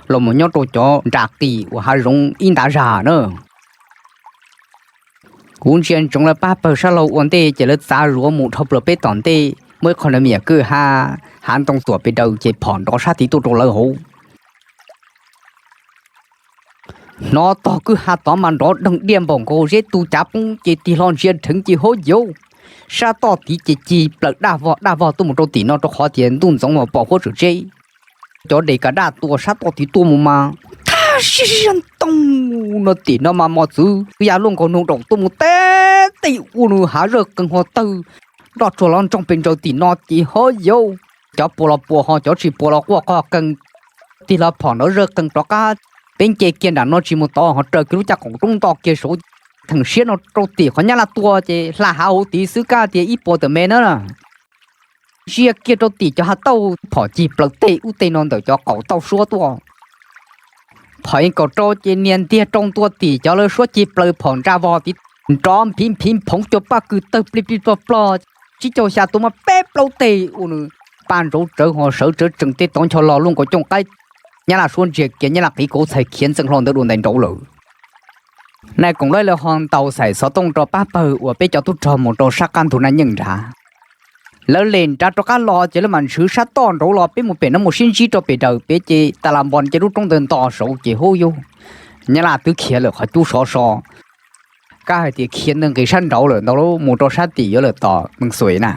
los mus nyob rau cov nra qis uas hav zoov ib ntav zag na. Kuv ntsia ntsoov lawv pab pawg sab laug ua ntej ces lawv txav zuav mus dhau plaws peb tom ntej, muaj ib qho na miam kwj ha hav ntoo tuam pes daws ces phom nrov sab tid tuaj rau lawv hauv. Hnov tog kwj ha tod mas nrov deeg diaj npaum nkaus zeb tu cav poob ces tig hlo ntsia dheev ces hov yauv, sab toj tid ces cig plaws daj vog daj vog tuaj mus rau tim no rau qhov tias ntuj ntxoov mas pom huab tsawm tseb. Cov des kav daj tua sab toj tid tuaj mus mas thab siab ntoo no tim no mas mos txwv ya luaj nkaus noog daum tuaj mus teb tej ua nws hav zawj qees ho tawg nroj tsuag los ntsoog pes ntsaws tim no ces hov yauv, cov puas los puas ho cov tsis puas los quaj qog qees. Tig hlo phom nrov zawj qees rov qab, peb nce kiag nram no tsis mus tod ho raws kiag lub caj qaum roob nto kiag saud. Theem siab no rau tim qhov nyab laj tua ces hla hav hauv tid xwb kab tias ib puas tawm me na. Ntsia kiag rau tim cov hav tauj phom cig plaws tej ub tej no ntawm cov qaum tauj suab tuaj. Phom ib kaum rau ces nias ntiag rau ntua tim cov lawv suab cig plaws phom ntsa vog tid, nrov phiv phiv phoov cua paj kws tawg plig plig plog plog. Tsib caug xya tua mas peb plaub teg ua nws pa ntsauv tsawv ho sawv tsawv tsees tej tov ncho los luaj nkaus cooj qaib. Nyab laj suab ntsiag kiag nyab laj qiv kauv txhais khiav ntxeev hlo ntawd dua ntais nraud lawm. Nais koom laib lawv ho ntaus xaim xov tooj rau pab pawg uas peb cov tub rog mus rau sab qab ntug naj nyeej nrad. Lawv les nrad rov qab los ces lawv mam ntswv sab toj nraud los peb mus pem no mus sib ntsib rau pem daws pem ces tas las npos ces lub roob ntawd nto saud ces hub yub, nyab laj twb khiav lawm qhov cub sov so. Kab hais tias khiav ntawd nqis sab nraud lawm ntau lub mus rau sab tim yuav lawm tom Meej Xuais na.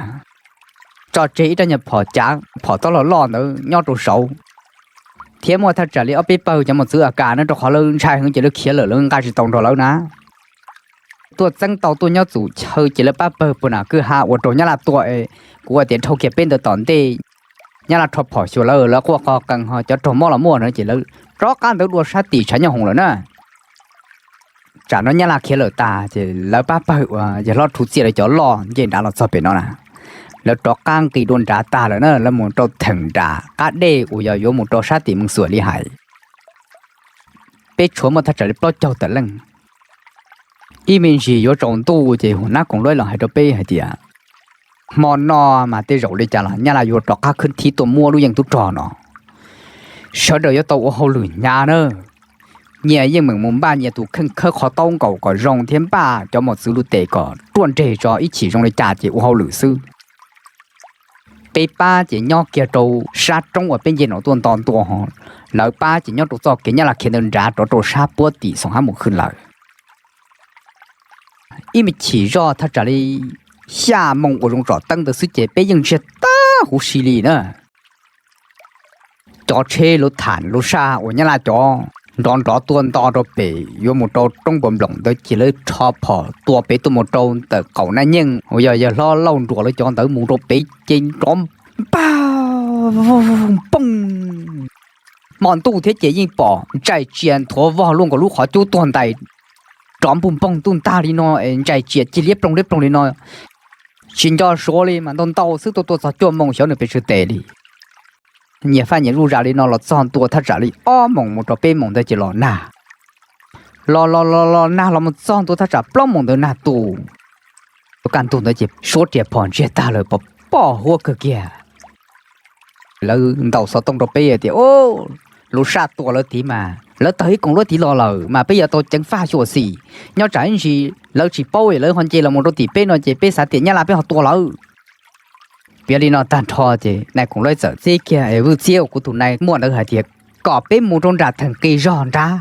Tso tseg ib rab nyuag phom cav phom tob loj loj ntawd nyob rau saud, thiab muaj thaj tsam li ob peb pawg cov mos txwv a kas na rau qhov lawv ntshai heev ces lawv khiav lawm lawv nqa tsis tau nrog lawv na. Tuaj txeeb tau tuaj nyob txhua chaw ces lawv pab pawg puag nram kwj ha ua rau nyab laj tuaj es kuv tias dhau kiag peb ntawd tom ntej. Nyab laj rho phom xyuas lawv, lawv quaj qog qees ho cov raug mob los muaj no ces lawv rov qab ntawd dua sab tim tshav nyob hoom lawm na. Tsam no nyab laj khiav lawm tas ces lawv pab pawg uas yawg hlob rhu txiaj lawv cov loj nce nrad los txog pem no na. Lawv rov qab nqis dua nrad tag lawm na, lawv mus rau theem nram qab dej uas yog yuav mus rau sab tim Meej Xuais li hais. Peb tshuav muaj thaj tsam li plaub caug tawm leej. Ib me ntsis yuav tsaus ntuj ces hu nab koom luab los hais rau peb hais tias, hmo no mas tej zaum li cas los nyab laj yuav rov qab khwb thib tuaj muab lub yeej tub rog no. Sawv daws yuav tau ua hauj lwm hnyav na. Nyias yeej meem mus npaj nyias tus kheej khawb qhov taub nkaus kom zoo thiab npaj cov mos txwv lub tes kom ruaj nreg tso, ib chim zoo li cas ces ua hauj lwm xwb. Peb pab ces nyob kiag rau sab roob uas peb nce no tuaj nto ntua ho, lawv pab ces nyob rau txoj kev nyab laj khiav ntawd nrad rov rau sab puab tim xoom hab mus khwb lawm. Ib me chim zoj thaj tsam li xya moo ua zoo tsom teeb ntawd xwb ces peb yeej ntsiag tag huv si li na. Cov tsheb lub tham lub saj uas nyab laj cov nrov nrov tuaj nto rau pem yuav mus rau roob npua nploom ntawd ces lawv rho phom tua pem tuaj mus rau ntawm qaum naj nyeej uas yog yawg hlob lauj nruas lawv cov ntawd mus rau pem ces nrov npaj pooj. Hmo ntuj thiab ces yeej pom ntsais tsia nthuav vog luaj nkaus lub qhov cub tuag ntais, nrov npuj npoog ntuj ntag li no, ntsais tsia cig liab ploog liab ploog li no. Tsis nco suav li mas ntau ntau xwb tuaj tuaj txog cuaj moos xyov nws pes tsawg tes li. Nyias faj nyias zuj zam li no los txog ntua thaj tsam li ob moos mus rau peb moos ntawd ces los nag. Los los los los nag los mus txog ntua thaj tsam plaub moos ntawd nag tu. Kaj ntug ntawd ces suab riam phom ntsiag tag lawm pom poj huab kawg kiag. Lawv ntaus xov tooj rau peb tias, lub saj tua lawv tid mas lawv tawg ib koom luab tid los lawm mas peb yuav tau ceev faj xyuam xim. Nyob tsam ib ntsis lawv tsis paub es lawv ho nce los mus rau tim peb no ces peb xav tias nyab laj peb ho tua lawv. Piav li no tag nrho ces nais koom luab txawm txib kiag vwj txiab uas kuv tus nais muaj ntawd hais tias, kom peb mus rau nram theem qis zog nrad.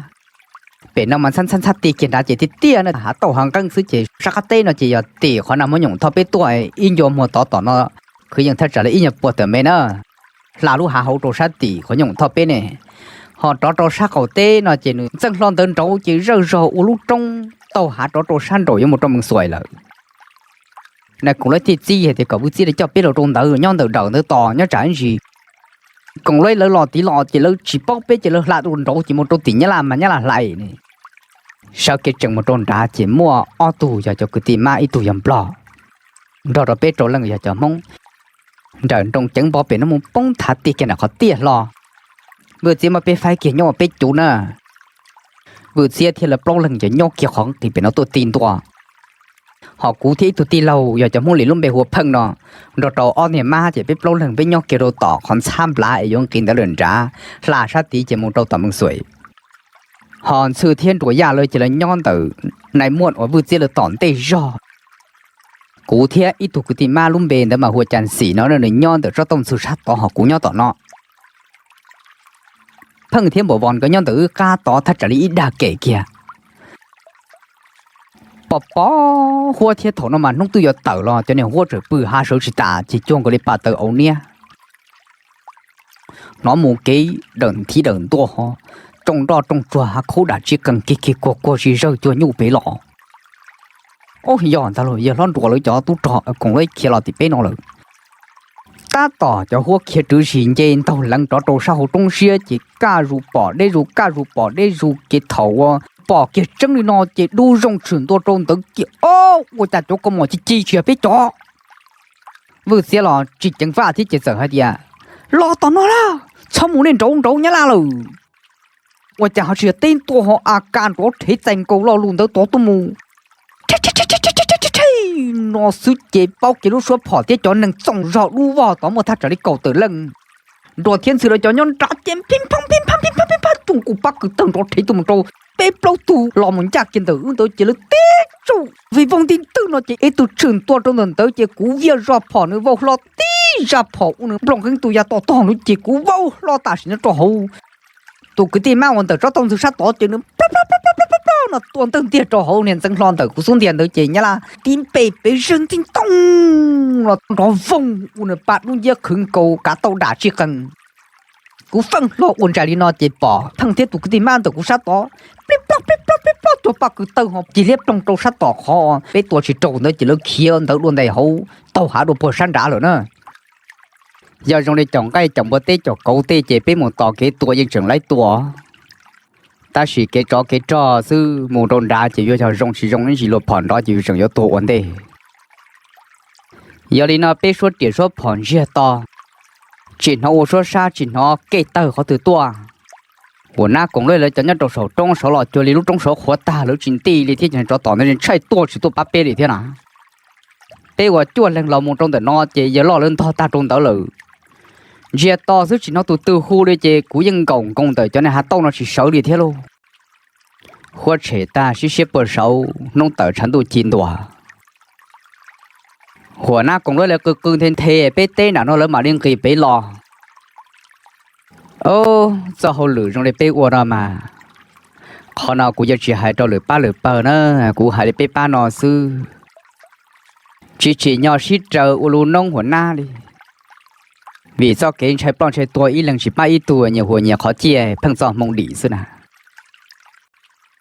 Pem no mas ntxhab ntxhab ntxhab ti kiag nrad ces tiag tiag na, hav tauj hav nqeeb xwb ces sab qab teb no ces yog tim qhov nag hmo nyoom thoj peb tuaj ib ncua muag tod tom no, kwv yees thaj tsam li ib nyuag puag tawm me na, hla lub hav hauv rau sab tim qhov nyoom thoj peb ne. Ho rov rau sab qaum teb no ces nws txeeg hlo ntawd nraud ces zawj zog ua lub roob taug hav rov rau sab nraum yuav mus rau Meej Xuais lawm. Nais Koom Laib thiaj txib hais tias kom Vwj Txiab coj peb los rau ntawd, nyob ntawm dawm ntawd tos nyob tsam ib ntsis Koom Laib lawv los tid los ces lawv tsis paub peb ces lawv hla dua nraud ces mus rau tim Nyab Laj mas Nyab Laj hlais ne. Sawv kev tsees mus rau nrad ces muaj ob tug yog cov kwv tij Mab, ib tug yog Nplog, nrog rau peb rau leej yog cov Hmoob. Nrawm nroos ceev npo pem no mus poob thav tiag kiag nram qhov tiaj hlo. Vwj Txiab muab peb faib kiag nyob ua peb cuv na. Vwj Txiab thiab lawv plaub leeg ces nyob kiag qhov nqis pem no tuaj ti ntua. Ho kuv thiab ib tug tij laug yog cov Hmoob Lis lub npe hu ua Pheej no, nrog rau ob niag Mab ces peb plaub leeg peb nyob kiag rau tom qhov ntxhab nplav es yuav nqis ntawd lawm nrad, hla sab tid ces mus rau tom Meej Xuais. Ho Ntxhw thiab Nruas Yaj lawv ces lawv nyob ntawm nais muaj uas Vwj Txiab lawv tom ntej zog. Kuv thiab ib tug kwv tij Mab lub npe ntawd mas hu ua Cas Xim no, nws nyob ntawm tsob tauj ntxhw sab tod ho kuv nyob tom no. Pheej thiab Npam Vos nkawd nyob ntawm wb qab tod thaj tsam li ib dag kem kiag. Pos pos huab thiab thaum no mas hnub twb yuav tawm los cov niag huab tseem pw hav sawv tsis tas ces cuag nkaus li pa taws au niab. Hnov mus kev dawm nthib dawm ntua ho, rooj nroj rooj tsuag hav khaub dam tsib qees kiag kiag kuag kuag si zawj cuag nyuj pem los. Ob, yog ntag lauj, yawg hlob Nruas lawv cov tub rog Koom Laib khiav los tim peb no lawm. Tab tom cov huab khiav rwv zis nce ntaug leev rov rau sab hauv roob siab ces kaj zus pom deb zus, kaj zus pom deb zus ces thaum uas pom kiag tseeb li no ces dub zoo tshwm ntua rau ntawd ces ob, ua cas cov kaus mom ci ci tsis yog peb cov. Vwj Txiab los tsis ceev faj thiab ces txawm hais tias, Los tom no lawm, txhob mus nej nraud nraud Nyab Laj lawm. Ua cas ho tsis yog teb ntua ho A K nrov rhev txais nkaus lo lus ntawd tod tuaj mus. No xwb ces paub kiag lub suab phom thiab cov neeg txoom zog dub vog tod muaj thaj tsam li kaum tawm leej. Nruas thiab Ntxhw lawv cov nyob nrad ces phib phab phib phab phib phab phib phab cuag nkaus pab kws tawg nrov rhev tuaj mus rau peb plaub tug los mus ncaj kiag ntawm wb ntawd ces lawv tib tsuj vij voog nti ntwg no ces ib tug tshwm ntua rau ntawm ntawd ces kuv viaj zog phom nws vau hlo tib zaj phom ua nws nplooj heev tus ya to tog nws ces kuv vau hlo tam sim no rau hauv. Tus kwv tij Mab uas ntawm tsob tauj ntxhw sab tod ces nws plab plab plab plab no tua ntawg ntiag rau hauv niag ntxeev hlo ntawm kuv xub ntiag ntawd ces Nyab Laj tib npe pes zawg nti ntoo los nrov voog ua nws pa dub nciab qhwv nkaus kav tauj dam tsib qees. Kuv feej hlo ua ntsais li no ces pom Pheej thiab tus kwv tij Mab ntawm kuv sab tod plib plob plib plob plib plob cuag paj kws tawg ho cia liab ploog rau sab tom qhov peb tua tsis raug ntawd ces lawv khiav ntawd dua ntais hauv taug hav dua puag sab nrad lawm na. Yog zoo li caum nqaij caum npua teb caum kauv tej ces peb mus tos kev tua yeej tseem laib tua. Tab sis kev tsov kev rog xwb mus rau nrad ces yuav yog zoo tsis zoo ib ntsis luag phom nrov ces yuav tseem yuav tuag ua ntej. Yog li no peb suab riam suab phom ntsiag to, tsis hnov ua suab sab tsis hnov kej tawg qhov twg tuaj. Huam nab koom lej lawv cov nyob rau saum roob saud los cuag li lub roob saud qhuav tag lawv tsis nti li thiab ces tsov tom ntawd tshaij tuaj tsis tuaj pab peb li thiab na. Peb uas cuaj leeg los mus rau ntawm no ces yawg loj lawv ntog tag rau ntawd lawm. Ntsiag to xwb tsis hnov tus twg hu li ces kuv yeej nkaum nkoos ntawm cov niag hav tauj no tsis sawv li thiab lauj. Huab tshem tag sib siab puag saud hnub tawm tshav ntuj ci ntua. Huam nab koom lej lawv qw qw nthe nthe peb teb nram no lawv mam li nqis pem los. Ob, txoj hauj lwm zoo li peb ua no mas, qhov no kuv yuav tsis hais rau lwm pab lwm pawg na, kuv hais li peb pab no xwb. Tsis tsim nyog sib raws ua lub noob huam nab li, vim txoj kev ntshai ploj ntshai tuag ib leeg tsis pab ib tug, nyias huam nyias qhov ciaj pheej txoj hmoo dim xwb na.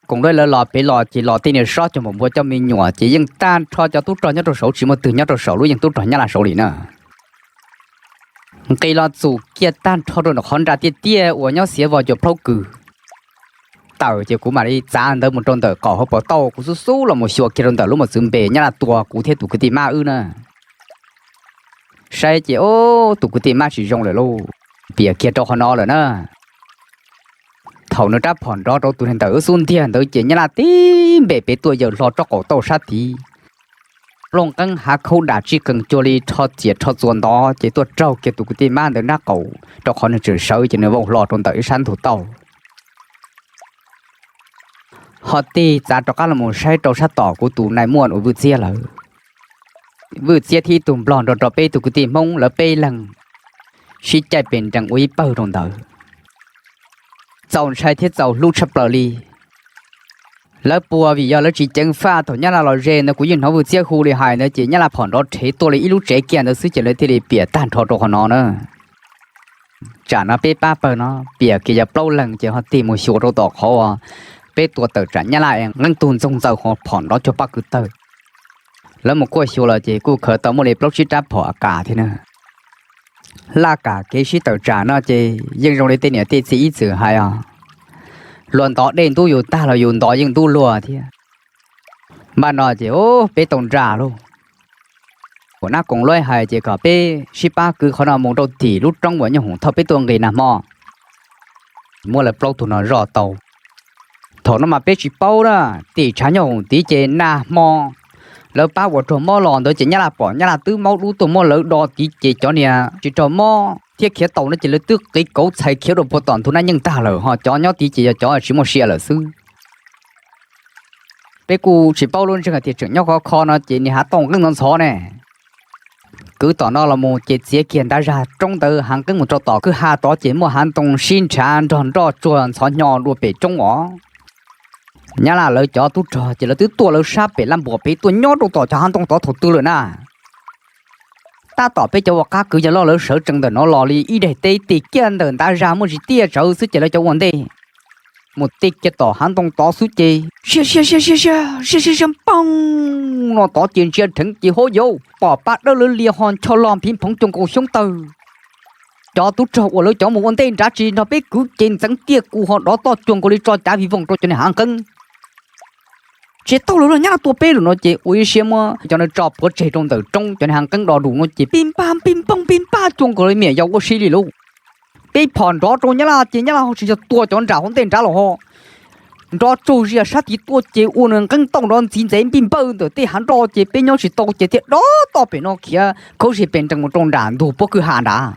Koom lej lawv los pem los ces los tej niag sob cog npaum npua coj me nyuam ces yeej tag nrho cov tub rog nyob rau saud tsis muaj twg nyob rau saum lub yeej tub rog Nyab Laj saud li na. Nqis los txum kiag tag nrho rau ntawm qhov nra tiaj tiaj uas nyob xiav vos cuas plaub kws. Tawm ces kuv mam li txav ntawd mus rau ntawm qaum hauv paus tauj, kuv xub xub los mus xyuas kiag rau ntawm lub mos txwv npe Nyab Laj tua kuv thiab tus kwv tij Mab wb na. Saib ces ob, tus kwv tij Mab tsis zoo lawm lauj, piam kiag rau qhov no lawm na. Thaum nws rab phom nrov rau tus neeg ntawm wb xub ntiag ntawd ces Nyab Laj tib npe pem tuaj yaws hlo tsob qaum tauj sab tid. Nplooj qeeb hav khaub dam tsib qees cuag li rho txias rho txuas ntov ces tuaj raug kiag tus kwv tij Mab ntawd nrab qaum, rau qhov nws tseem sawv ces nws vau hlo rau ntawm ib sab ntug tauj. Ho tig txav rov qab los mus saib rau sab tom kuv tus nais muaj uas Vwj Txiab lawm. Vwj Txiab thiab ib tug nplog nrog rau peb tus kwv tij Hmoob lawv peb leeg sib caij pes nrees ua ib pawg rau ntawd. txaus ntshai thiab txaus hlub tshaj plaws li. Lawv puas vim yog lawv tsis ceev faj thaum Nyab Laj los ze ntawd, kuv yeej hnov Vwj Txiab hu li hais ntawd ces Nyab Laj phom nrov rhev tuaj li ib lub tsev kiag ntawd xwb ces lawv thiaj li piam tag nrho rau qhov no na. Tsam no peb pab pawg no piam kiag yog plaub leeg ces ho tig mus xyuas rau tom qhov peb tua tawm tsam Nyab Laj es nqeeb tug ntxoog ntxaws ho phom nrov cuag paj kwv tawg. Lawv mus kuaj xyuas los ces kuj khaws tau muaj li plaub tsib rab phom A K thiab na. Laj kam kev sib tawm tsam no ces yeej zoo li tej niam tej txiv ib txwm hais os, luag ntov dej ntub yus tag los yus ntov yeej ntub luag thiab. Npaj no ces peb tau nra lauj. Huam Nab Koom Luaib hais ces kom peb sib pab kwv qhov no mus rau tim lub roob uas Nyooj Hoom thauj peb tuaj nqis nag hmo. Muab lawv plaub tug no zoj tau. Thaum no mas peb tsis paub na, tim tshav Nyooj Hoom tid ces nag hmo lawv pab uas raug mob los ntawd ces Nyab Laj pom Nyab Laj twb maub dub tuaj muab lawv do tid ces cov niag tsis raug mob thiab khiav tau no ces lawv twb qiv kauv txhais khiav rau puag tom ntug Naj Nyeej tag lawm, ho cov nyob tid ces yog cov tsis muaj sia lawm xwb. Peb kuj tsis paub lub ntsej hais tias tseem nyob khov kho no ces niag hav tauj nqeeb ntxhov ntxhov ne. Kwv tom no los mus ces txiav kiag ntav zag roob ntawd hav nqeeb mus rau tom kwj ha tod ces muaj hav ntoo sib nrhav nrog nroj tsuag ntxhov hnyo dua pem roob os. Nyab Laj lawv cov tub rog ces lawv twb tuaj lawv sab pem laj npuas pem tuaj nyob rau tom cov hav ntoo tod thaum twg lawm na. Tab tom peb cov ua qab kwv yawg loj lawv sawv tsees ntawm no los li ib daim teb tig kiag ntawm ntav zag muaj tsis tiaj tsawv xwb ces lawv cov ua ntej mus tig kiag tom hav ntoo tod xwb ces siab siab siab siab siab siab siab siab poog no tod ces ntsia dheev ces hov yauv pom pab dawb lawv lias ho ncho log phiv phoov cuag nkaus xyoob tawg. Cov tub rog uas lawv cov mus ua ntej nrad tsis nrog peb kwv ces ntxeev tiaj kus ho dov toj cuag nkaus li tso cav vij voog rau cov niag hav nqeeb. Tsis tau lawm los Nyab Laj tua peb lawm no ces ua ib siab muab cov no tso puav tseg rau ntawm roob cov niag hav nqeeb do dus no ces pij npaj pij npoog pij npaj cuag nkaus li me nyuam yaus ua si li lauj. Peb phom nrov rau Nyab Laj ces Nyab Laj ho tsis yog tua cov nram hauv ntej nrad los ho nrov tsaug zia sab tid tuaj ces ua nws nqeeb tauj nrov ntxiv ntxev npij npawj ntawm tej hav nroj ces peb nyob tsis tau ces thiaj dov toj pem no khiav khaub zig pes nrees mus rau nram ntug puab kwj ha nrad.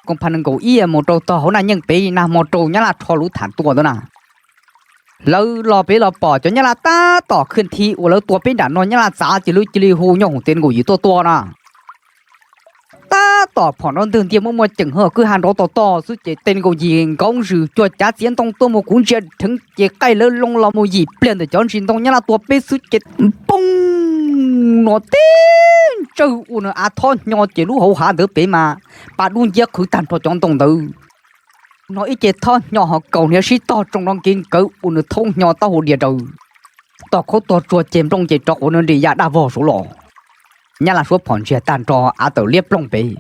Koom pha nees nkaum ib mus rau tog hauv Naj Nyeej pem nag hmo raug Nyab Laj rho luv tham tua ntawd na. Lawv los pem los pom cov Nyab Laj tab tom khwj thi uas lawv tua peb nram no Nyab Laj txav ces lawv cia li hu Nyooj Hoom tes nkaus yim tuaj tua na. Tab tom phom nrov ntwg ntiag muaj muaj ceem ho kwj ha nrov tog tog xwb ces tes nkaus yim nkaum zws cuag cav txiav ntoo tuaj mus kuv ntsia dheev ces qaij lawv loo los mus yim pliag ntawm cov ntsis ntoo Nyab Laj tua peb xwb ces poog no tib ntsawg ua nws av thob hnyo ces lub hauv hav ntawd pem mas pa dub nciab qhwv tag nrho cov ntoo ntawd. No ib ce thob hnyo ho kaus hniav sib tog tsoo no nkev nkawd ua nws thaub hnyo taub hau dias daws. Tog khaub tog tsuag ceg nplooj ces rov quav nws nrim ya daj vog saud los. Nyab Laj suav phom ntsiag tag nrho av tawm liab ploog pem.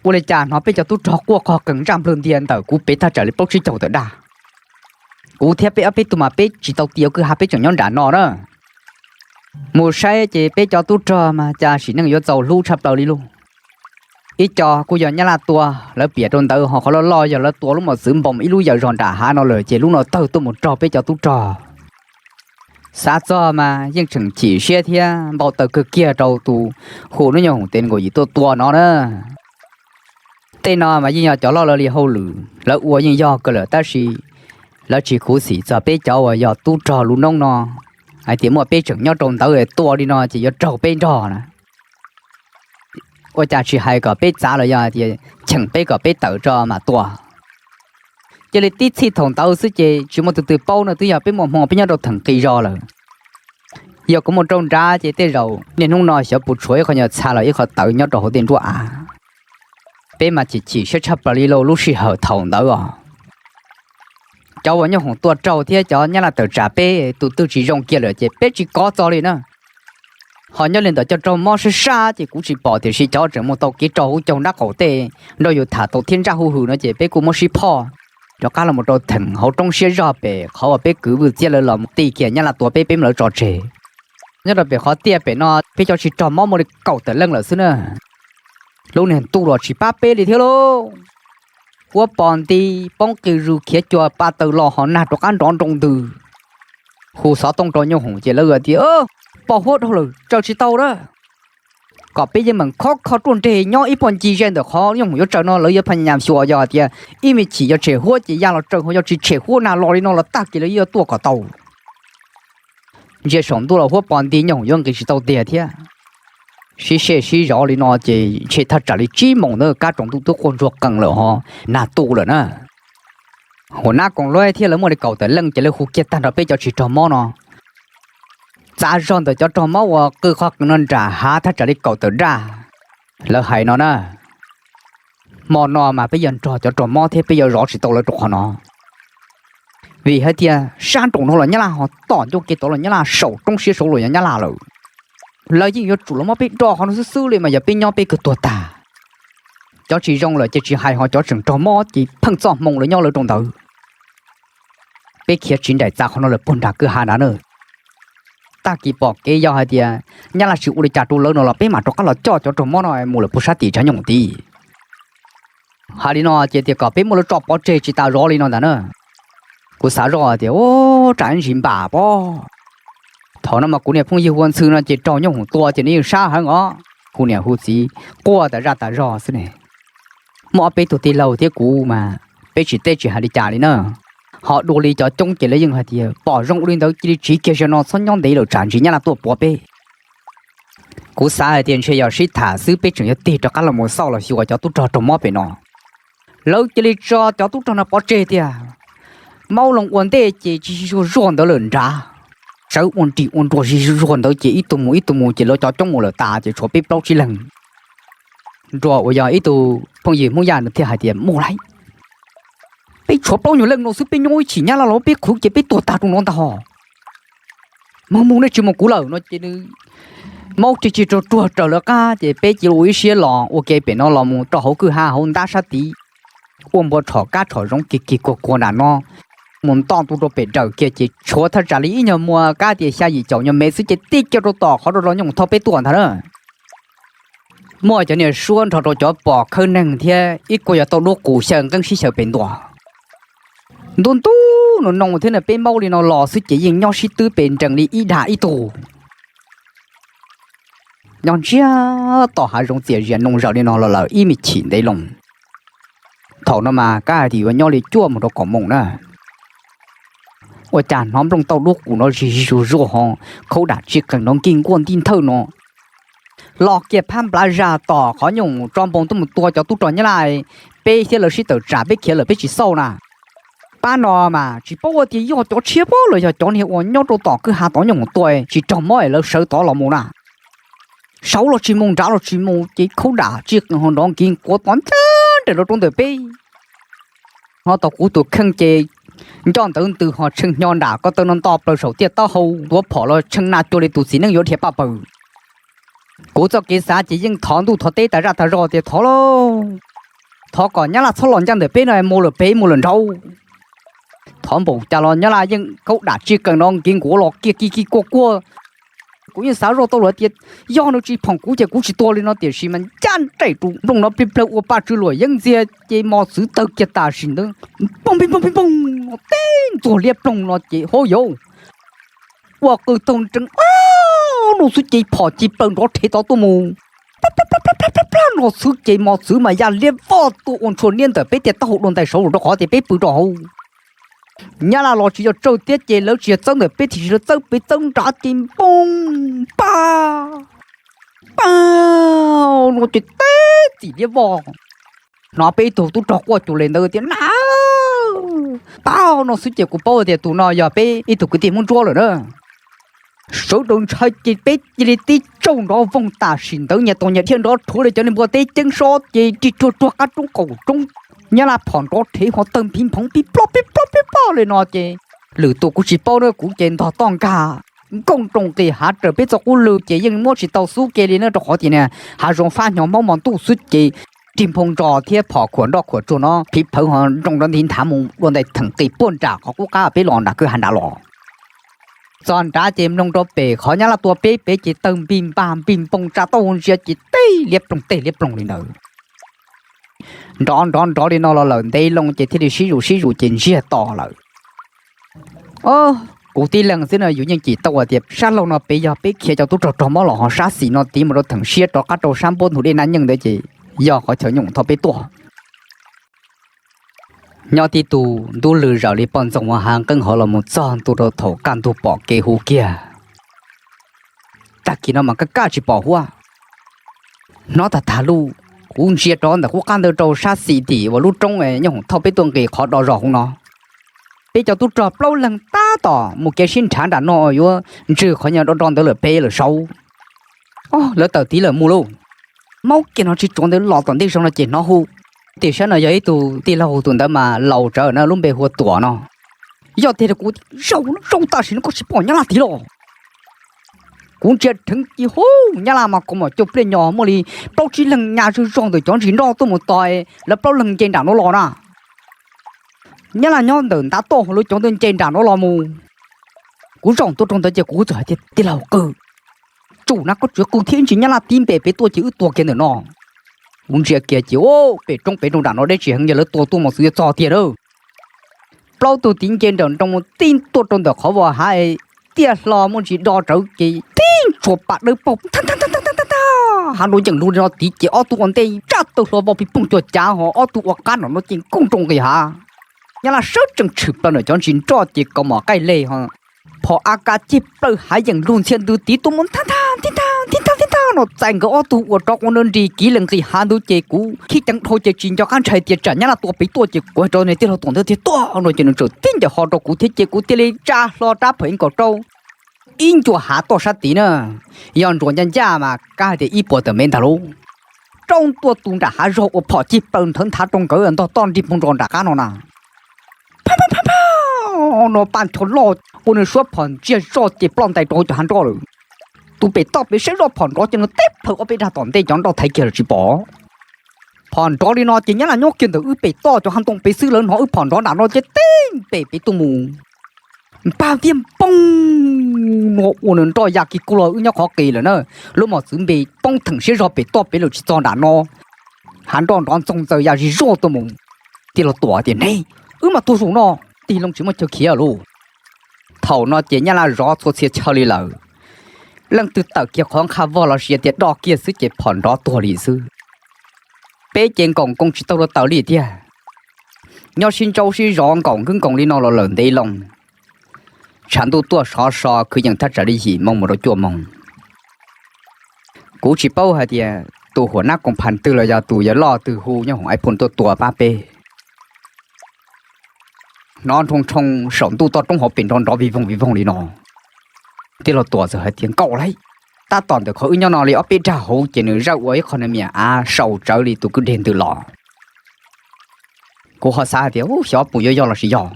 Ua li cas hnov peb cov tub rog quaj qog qees ntsaj nplawg ntiag ntawm kuv pem thaj tsam li plaub tsib caug tawm daj. Kuv thiab peb ob peb tug mas peb tsis tau tis kwj ha peb tseem nyob nram no na. Mus saib ces peb cov tub rog mas cas sim neej yuav txaus hlub tshaj plaws li lauj. Ib co kuj yog Nyab Laj tua, lawv piam rau ntawd ho qhov loj loj yog lawv tua lub mos txwv npoos ib lub yawm zog nram hav no lawm ces lub no tawg tuaj mus raug peb cov tub rog. Xav txog mas yeej tseem chim siab thiab npau taws kawg kiag rau tus hu Nyooj Hoom tes nkaus yim tuaj tua no na. Tej no mas yeej yog cov loj lawv li hauj lwm lawv ua yeej yog kawg lawm tab sis lawv tsis khuv xim txog peb cov uas yog tub rog lub noob no hais tias muaj peb tseem nyob rau ntawd tua li no ces yuav raug peb nrog na. Ua cas tsis hais kom peb txav los yog tias cheem peb kom peb tawm tso mam tua. Cia li tib txhij thaum ntawd xwb ces tsis muaj tus twg paub no twb yog peb muaj hmoo peb nyob rau theem qis zos lawm. Yog kuv mus rau nrad ces tej zaum niaj hnub no xyov puas tshuav ib qho nyuag txha los ib qho tawv nyob rau hauv tej nruab av. Peb mas chim chim siab tshaj plaws li lauj lub sij hawm thaum ntawd os. Cov uas Nyooj Hoom tua raug thiab cov Nyab Laj tawm tsam peb tus twg tsis zoo kiag lawm ces peb tsis kov txog li na. Ho nyob li ntawm cov raug mob sab sab ces kuv tsis pom tiam sis cov tseem mus tau kev rau hauv caug nrab qaum tej nrog yus tham tau thiab ntsaj huj hwm no ces peb kuj muab sib phoj rov qab los mus rau theem hauv roob siab zog pem qhov uas peb kwv Vwj Txiab lawv los mus ti kiag Nyab Laj tua peb peb mam lawv tso tseg. Nyob rau pem qhov tiaj pem no peb cov tsis raug mob muaj li kaum tawm leej lawm xwb na. Lub niag ntuj los tsis pab peb li thiab lauj. Huab pos nti poob qis zus khiav cua pa taws los ho nag rov qab nrov nroo ntws. Hu xov tooj rau Nyooj Hoom ces lawv tias pos huab dhau lawm tsaws tsis tau na. Kom peb yeej meem khov kho ruaj nreg nyob ib puag ncig ze ntawm qhov Nyooj Hoom yuav tsaws no lawv yuav phaj nyas xyuas yog tias ib me chim yog tshem huab ces ya los tsaws ho yog tsis tshem huab nag los li no los tag kis lawv yuav tuaj kom tau. Ntsia saum ntuj los huab pos nti Nyooj Hoom yuav nqis tsis tau tiag thiab. Sib sej sib zov li no ces ntshe thaj tsam li tsib moos ntawd kab tsaus ntuj twb quaj ntsuag qees lawm ho nag tu lawm na. Hua nab koom luab thiab lawv muaj li kaum tawm leej ces lawv hu kiag tag nrho peb cov tsis raug mob no. Txav zog ntawm cov raug mob uas qw qhov qws no nram hav thaj tsam li kaum tawm daj. Lawv hais no na, hmo no mas peb yuav nrog cov raug mob thiab peb yuav zov tsis tau lawv rau qhov no. Vim hais tias sab nraum no los nyab laj ho tom ncauj kev tod los nyab laj, saum roob siab saud los yog nyab laj lawm. Lawv yeej yuav tsum los muab peb do qhov no xwb xwb li mas yog peb nyob peb kawg tuag tag. Cov tsis zoo lawm ces tsis hais, ho cov tseem raug mob ces pheej txoj hmoo lawv nyob lawv rau ntawd. Peb khiav tsiv nraim txav qhov no lawm puag nram kwj ha nrad na. Tag kis pom kev yog hais tias nyab laj tsis ua li cas rau lawv no los peb mam rov qab los coj cov raug mob no mus lawm puag sab tim tshav nyooj tid. Hais li no ces tias kom peb muab lawv tso pov tseg tsis tas zov li no ntag na. Kuv xav zoj tias, u, tsam ntsis npam pob. Thaum no mas kuv niag phooj ywg Hua Ntxhw no ces raug nyooj hoom tua ces nws yeej sab heev os, hu niam hu txiv quaj tas zaj tas zog xwb ne. Muaj ob peb tug tij laug thiab kuv mas peb tsis teb tsis hais li cas li na. Ho dua li cov coob ces lawv yeej hais tias pom zoo ua li ntawd cia li tsiv kiag zaum no txhob nyob ntev lawm tsam ntsis nyab laj tuaj puav peb. Kuv xav hais tias ntshe yog sib tham xwb peb tseem yuav tig rov qab los mus xauj los xyuas cov tub rog raug mob pem no. Lawv cia li tso cov tub rog no pov tseg tiag. Maub loo ua ntej ces tsis zuag zuag ntawd lawm nrad. Sawv ua nrim ua nruag zig zuag ntawd ces ib tug mus ib tug mus ces lawv cov coob mus lawm tas ces tshuav peb plaub tsib leeg. Nruas uas yog ib tug phooj ywg Hmoob Yaj nws thiaj hais tias, mus lauj, peb tshuav plaub nyuag leej no xwb peb nyob ib chim nyab laj los peb qhwv ces peb tuag tag rau no ntag hos. Mus mus, nej tsis mus kuv lawm no ces nws maub rig rig ruag ruag raws lawv qab ces peb cia li ua ib siab los ua ke pem no los mus rau hauv kwj ha hauv ntab sab tid. Ua npua rhom kab rhom zoov kig kig kuag kuag nram no, mus nto ntu rau pem dawm kiag ces tshuav thaj tsam li ib nyuag muaj kab tias xya yim caum nyuag mev xwb ces tib kiag rau tom qhov rau rau nyooj thauj peb tuaj ntag na. Muaj cov niag suab nrog rau cov pom khawb neeg thiab ib kuag yog tauj duab qus xyaw nqeeb sib xyaw pem ntua. Ntuj ntuj no no thiab na, peb maub li no los xwb ces yeej nyob sib twb pes nrees li ib dag ib tug. Nyob ntsiag tom hav zoov txias zias noo zaws li no los lawm ib me chim ntev loo. Thaum no mas kab hais tias yuav nyob li cuaj mus rau kaum moos na. Ua cas hnov nplooj tauj duab qus no zig zig zuag zuag ho khaub dam tsi qees nrov nkig nkuaj ntij nthawj no los kiag phab nplav zaj tom qhov nyooj tso npoo tuaj mus tua cov tub rog nyab laj. Peb thiab lawv sib tawm tsam peb khiav lawm peb tsis xauj na. Pab no mas tsis paub ua tias yog cov tshiab pob los yog cov niag uas nyob rau tom kwj ha tod nyooj mus tua tsis raug mob es lawv sawv tod los mus na. Saud los tsis mus nrad los tsis mus ces khaub dam tsi qees ho nrov nkig nkuav tod ncaj nraim rau rau ntawm peb. Hnov tau kuv tus kheej ces nco ntawv ntws ho tshee hnyo nram ko taw no nto plaws saum tiaj taub hau ntuav phom los tshee na cuag li tus txiv neej yuav dhia paj paws. Kuv txoj kev xav ces yeej thov ntuj thov teb tas zaj tas zog tias thov lauj, thov kom nyab laj txhob los ncaj ntawm peb no, mus lawm pem mus lawm nraud. Thov npaum cas los nyab laj yeej khaub dam tsi qees nrov nkig nkuav los kiag kig kig kuaj kuaj. Kuv yeej xav zoj tau lawm tias yog nws tsis phoom kuv ces kuv tsis tuag li no, tiam sis mas ncaj nraim rau nplooj no plig plawg ua paj tsw luam yeeb ntxiag ces mos txwv tawg kiag tam sim ntawd, poog pig poog pig poog no teb ntxuag liab ploog no ces hauv yaus ua qw taug nrees no xwb ces phom ci plaws nrov rhev tod tuaj mus. Plab no xwb ces mos txwv mas ya liab voj tuaj ua ntshua niab ntawm peb tiaj taub hau dua ntais saud rau qhov tias peb pw rau hauv. Nyab laj los tsis yog tsawg thiab ces lawv tsis yog txawb ntawm peb tiam sis lawv txawb pem txawb nrad ces npoog pab pab no ces teb txim liab voj. Hnov peb ib tug tub rog quaj cuag li ntawd tias na, pab no xwb ces kuv paub tias tus no yog peb ib tug kwv tij Hmoob Ntsuab lawm na. Sawv daws ntshai ces peb cia li tib tsaug nrov voog tam sim ntawd nyias tau nyias dhia nrov rhuav li cov niag npua teb ceeb sob ces rig ruag ruag qab roob qaum roob. Nyab laj phom nrov rhev ho tawg npig nphoov pib plob pib plob pib plob li no ces lwm tus kuv tsis paub na, kuv ces ntog toj nkag nkooj nroo nqis hav raws peb txoj qub lw ces yeej muab tsis tau xub ke li na, rau qhov tias niag hav zoov fab hnyo maub mos ntuj xwb ces rig nphoo ntsos thiab phom khuam nroj khuam tsuag no phiv phawv ho nroo nrov ntiv nthav mus dua ntais theem qis puag nram qhov qub qab peb los nram kwj ha nrad los. Txog nrad ces mloog rau pem qhov nyab laj tua peb pem ces tawg npig npag npig npoog tsa tauj ntsia ces teb liab ploog teb liab ploog li ntawd. Nrov nrov nrov li no los lawm ntev loo ces thiaj li sib zus sib zus ces ntsiag to lawm. Kuv tib leeg xwb no yus yeej cim tau tias sab laug no pem yog peb khiav cov tub rog raug mob los ho sab xis no tiv mus rau theem siab rov qab rau sab npuab ntug dej Naj Nyeej ntawd ces yog qhov chaw nyooj thauj peb tuaj. Nyob tib tug ntub lwg zawm li poj ntxoog ua hav nqeeb hauv los mus txog ntu rau thaum kaj ntug pom kev hu kiag. Tag kis no mas kaj kaj tsis pom huab. Hnov tag tag lub, kuv ntsia rov ntawm qub qab ntawd rau sab xis tim uas lub roob nyooj thauj peb tuaj nqis qhov do zos hauv no. Peb cov tub rog plaub leeg tab tom mus kev sib nrhav nram no yuav ntswg qhov nyuag do do ntawd lawm peb lawm saud. Lawv tawm tiv lawm mus lauj. Maub kiag no tsis tsuav ntawd los tom ntej zog no ces hnov hu. Tim saib no yog ib tug tij laug, tus ntawd mas laus tsawv na, lub npe hu ua Tuam no. Yog tiag rau kuv zaum zaum tam sim no koj tsis pom Nyab Laj tiv los? Kuv ntsia dheev cia hu, Nyab Laj mas kaus mom cuaj pliaj nyos muaj li plaub tsib leeg nyas zog zog ntawm cov ntsis nroj tuaj mus tos lawv plaub leeg nce nram no los na. Nyab Laj nyob ntawm ntav toj, lawv cov ntawd nce nram no los mus. Kuv zaum tuaj rau ntawd ces kuv txawm hais tias, tij laug qw, tsum na, koj tsuav qw thiab ntsis Nyab Laj tib npe pem tuaj ces wb tua kiag ntawm no. Kuv ntsia kiag ces pem roob pem rau nram no deb tsis heev, yog lawv tua tuaj mos txwv yuav txog tiag na. Plaub tug tiv nce nrawm nroos mus tib tuaj rau ntawm qhov vos hav tiaj hlo muaj ntsis do rawv ces tib ntshua pas dawb paug, hav nrov yeem lug li no tiv ces ob tug ua ntej tsaj taw hlo vau pig pooj cuag cav ho ob tug ua qab nram no ces nkooj nroo nqis hav. Nyab Laj sawv tsees tshwm plaws ntawm cov ntsis nroj ces kaus mom qaij leg ho phom A K ceg plaws hav yeem lug ntxhia ntws tiv tuaj mus nthab nthab nthib nthab nthib nthab nthib nthab no txais nkawd ob tug ua rov quav nra nris kiv lees nqis hav ntawd ces kuv khib ceev dhau ces tsis nco qab ntshai tias tsam Nyab Laj tua pem tuaj ces kuv hais rau nws tij laug Tuam ntawd tias tuaj no ces nws txawm tib ncaws ho rau kuv thiab ces kuv thiaj li tsa hlo rab phom ib nkaus rau ib ncua hav toj sab tid na. Yog ntsuas ncaj ncaj mas kab hais tias ib puas tawm mev ntag lauj. Rau ntua tus nram hav zog ua phom cig plaws nthawv nthav rau nkawd ntog toj nrig poog nroo nram qab no na. Phab phab phab phab no paj ncho loj ua nws suab phom ntsiag zoj ces ploj ntais rau hauv cov hav nroj lawm. Tus pem toj pem saib zoj phom nrov ces nws teb plhaws ob peb dag tom ntej cov nroj thaiv kiag los tsis pom. Phom nrov li no ces Nyab Laj nyob kiag ntawm wb pem toj cov hav ntoo pem xwb, lawv hnov wb phom nrov nram no ces teb npem pem tuaj mus. Npag tiag npoo no ua nws nroj ya kiag kuj los wb nyob qhov qis lawm na. Lub mos txwv npe poob theem siab zog pem toj pem lawm tsis txog nram no. Hav nroj nrov ntxoog ntxaws ya zig zuag tuaj mus. Tij laug Tuam tias ne, wb mas tuag zaum no, tig loo tsis muaj chaw khiav lauj. Thaum no ces Nyab Laj zov txhua txhia chaw li lawm. Leej twg tawm kiag qhov nqha vog los sis tias do kiag xwb ces phom nrov tuag li xwb. Peb ces nkaum nkoos tsis tau luag tawm li tiag. Nyob sib ntsauv sib zov nkaum nkwb nkoos li no los lawm ntev loo. Tshav ntuj tuaj sov so kwv yees thaj tsam li yim moo mus rau cuaj moo. Kuv tsis paub hais tias tus huam nab koom phas twg los yog tus yawg loj twg hu nyob hoom ais phoo tuaj tua pab peb. Hnov nroo nroo saum ntuj toj roob hauv pes nrov nrov vij voog vij voog li no. Tij laug Tuam txawm hais tias nkaum lauj, tab tom ntawm qhov wb nyob no li ob peb dag hauv ces nws zawj ua ib qho niag miam av sau tsawv li tus kwj deg ntws los. Kuv ho xav hais tias u xyov puas yuav yog los sis yog.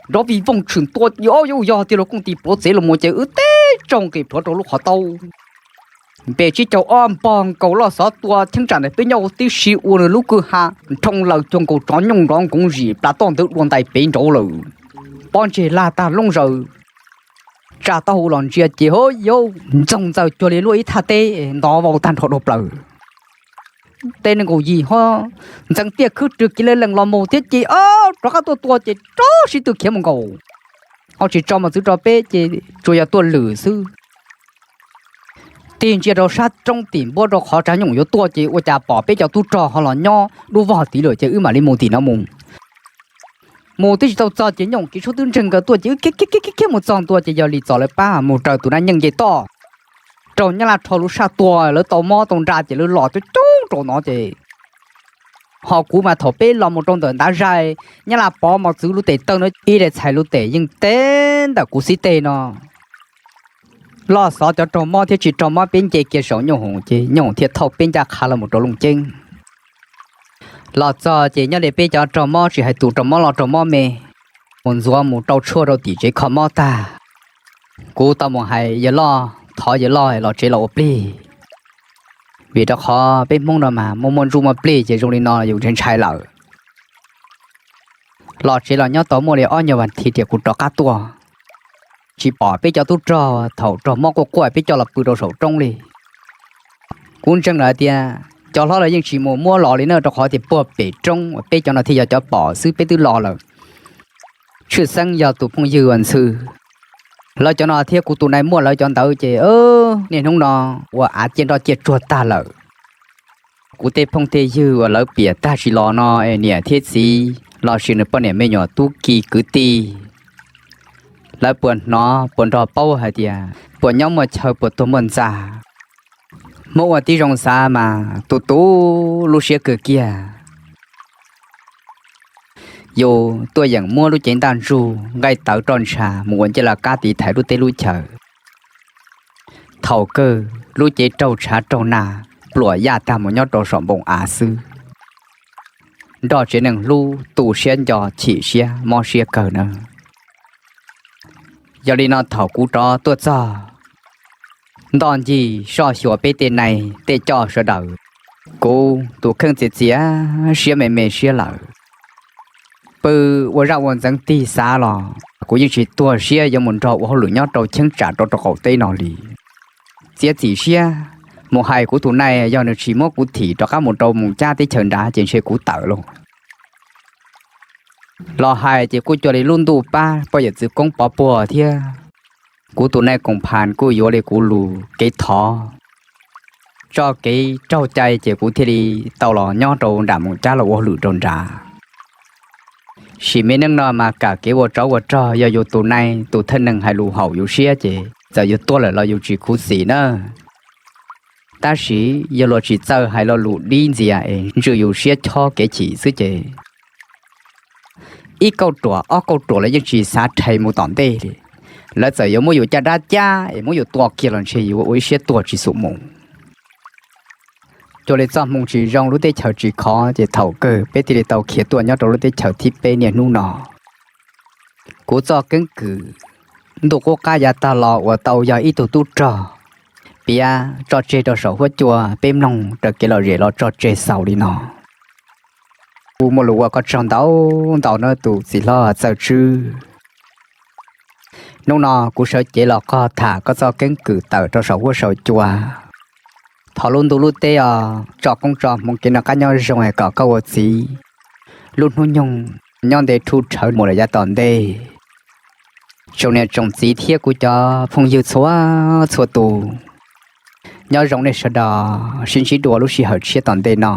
Nrov vij voog tshwm ntua ces o yog tiag los kooj tis puav txev los mus ces wb teb tsaug nqis plhuav rau lub qhov taub. Npe tsib caug ob npog nkaus loj xov tua cheeb tsam ntawm peb nyob tib si ua nws lub kwj ha nrhoo laws cuag nkaus tsov nyooj nrov nkoov zim plas toj ntawd dua ntais pem nraud lawm. Pob ntseg lag tag loob zaws. Tsa taub hau los ntsia ces ho yau ntxoog ntxaws cuag li luaj ib thaj teb ntov vau tag nrho dhau plaws. Tej nees nkaum yim ho ntxeev tiaj khwb rwg kiv lees lees los mus thiab ces o rov qab tuaj tua ces rov sib tw khiav mus nkaus. Ho tsis tso mos txwv rau peb ces tsuas yog tuaj lwm xwb. Tig ntsia rau sab roob tim npuab rau qhov tsav nyoom yuav tuaj ces ua cas pom peb cov tub rog ho los nyob dub vog tid lawm ces wb mam li mus tim no mus. Mus twb tsis tau txog ces nyoom kev tshuab twb ntseeg nkawd tuaj ces wb khiav khiav khiav mus txog ntua ces yog li txom lawv pab mus raws tus dab nyeej nce toj. Raug Nyab Laj rho lub saj tua lawv tau mob tau nra ces lawv los coob coob rau no ces ho kuv mas thaum peb los mus rau ntawm ntav zais, Nyab Laj pov mos txwv lub tes taw no ib daim txhais lub tes yeej teb ntawm kuv xib teg no. Loj xov cov raug mob thiab tsis raug mob peb nce kiag saum nyooj hoom ces nyooj hoom thiaj thauj peb ncaj qha los mus rau Looj Ceeb. Los txog ces nyob li peb cov raug mob tsis hais tus raug mob loj raug mob me, mus ntxuav mus rau tshuaj rau tim tsev kho mob tag. Kuv tau mus hais yawg loj, thov yawg loj los tsev los ua plig, vim rau qhov peb Hmoob no mas muaj muaj ntsuj muaj plig ces zoo li no yus ntshai ntshai lawm. Los tsev los nyob tau muaj li ob nyuag vas thiv tias kuv rov qab tuaj, tsis pom peb cov tub rog thaum raug mob quaj quaj peb coj los pw rau saum roob li. Kuv ntseeg lawm tias cov hlob lawv yeej tsis mus muab los li na, rau qhov tias puag pem roob uas peb cov no thiaj yog cov pom xwb, peb twb los lawm. Tshwj xeeb yog tus phooj ywg uas ntxhw, lawv cov no thiab kuv tus nai muaj lawv cov ntawd ces niaj hnub no ua av ciaj nroj ciaj tsuag tag lawm. Kuv tej phooj tej ywg uas lawv piam tag sis los no es niam thiab txiv los sis nws poj niam me nyuam tub ki kwv tij, lawv puas hnov puas nrog paub hais tias puas nyob muaj chaw puas tuag muaj ntxa? Muab ua tib zoo xav mas tu tu lub siab kawg kiag. yus tuaj yeem muab lub cev ntaj ntsug nqaij tawv roj ntsha mus ua ncej laj kab tiv thaiv lub teb lub chaw. Thaum kawg lub cev raug tshav raug nag pluam yaj tag mus nyob rau saum npoo av xwb. Nroj tsev neeg hlub tu siab nco chim siab mob siab kawg na. Yog li no thaum kuv rov tuaj txog ntoj ncig soj xyuas peb tej nais tej coj sawv daws, kuv tus kheej txias txias siab me me siab lawm. Pw ua zaj ua ntxeev tig xav los kuv yeej tsis tuag siab yuav mus nrog ua hauj lwm nyob rau cheeb tsam rau rau qaum teb no li. Txiav txim siab mus hais kuv tus nais, yog nws tsis muab kuv thim rov qab mus rau mus cab teb chaws nrad ces ntshe kuv tawm lauj. Los hais ces kuj cuag li lub ntuj pab poj yawm txwv koob pov puag thiab. Kuv tus nais koom phas kuj yuav li kuv lus kev thov tso kev raug cai ces kuv thiaj li tau los nyob rau nram mus cab los ua hauj lwm rau nrad. Sim me neej no mas kam kev ua tsov ua rog, yog yus tus nais tus thawj neeg hais lus haum yus siab ces txawm yus tuag lawm los yus tsis khuv xim na. Tab sis yog luag tsis txawj hais lo lus dib ntxias es ntswj yus siab chob kev chim xwb ces ib kauj ruam ob kauj ruam lawv yeej tsis xav rhais mus tom ntej li. Lawv txawm yuav muab yus caj dab cab es muab yus tua kiag los ntshe yus ua ib siab tuag tsis xum mus. Cuag li txoj hmoo tsis zoo lub teb chaws tsis khov ces thaum kawg peb thiaj li tau khiav tuaj nyob rau lub teb chaws thib peb niaj hnub no. Kuv txoj keeb kwm ntuj qub qab yav tag los uas tau yog ib tug tub rog piav tso tseg rau saum huab cua peb mloog raws kev lom zem los tso tseg xaus li no. Kuv muaj lus ua koj tsaug ntau ntau nawb tus txiv hlob Txawj Tswb. Hnub no kuv sawv cev los qog tham koj txoj keeb kwm tawm rau saum huab saum cua. Thov lub ntuj lub teb os tso koob tso hmoov kev noj qab nyob zoo es kom koj ua txiv lub hnub nyoog nyob ntev rhuj rhawv mus lawm yav tom ntej. Tsoom niam tsoom txiv thiab kuv cov phooj ywg txhua txhua tus, nyob zoo nej sawv daws, sib ntsib dua lub sij hawm tshiab tom ntej no.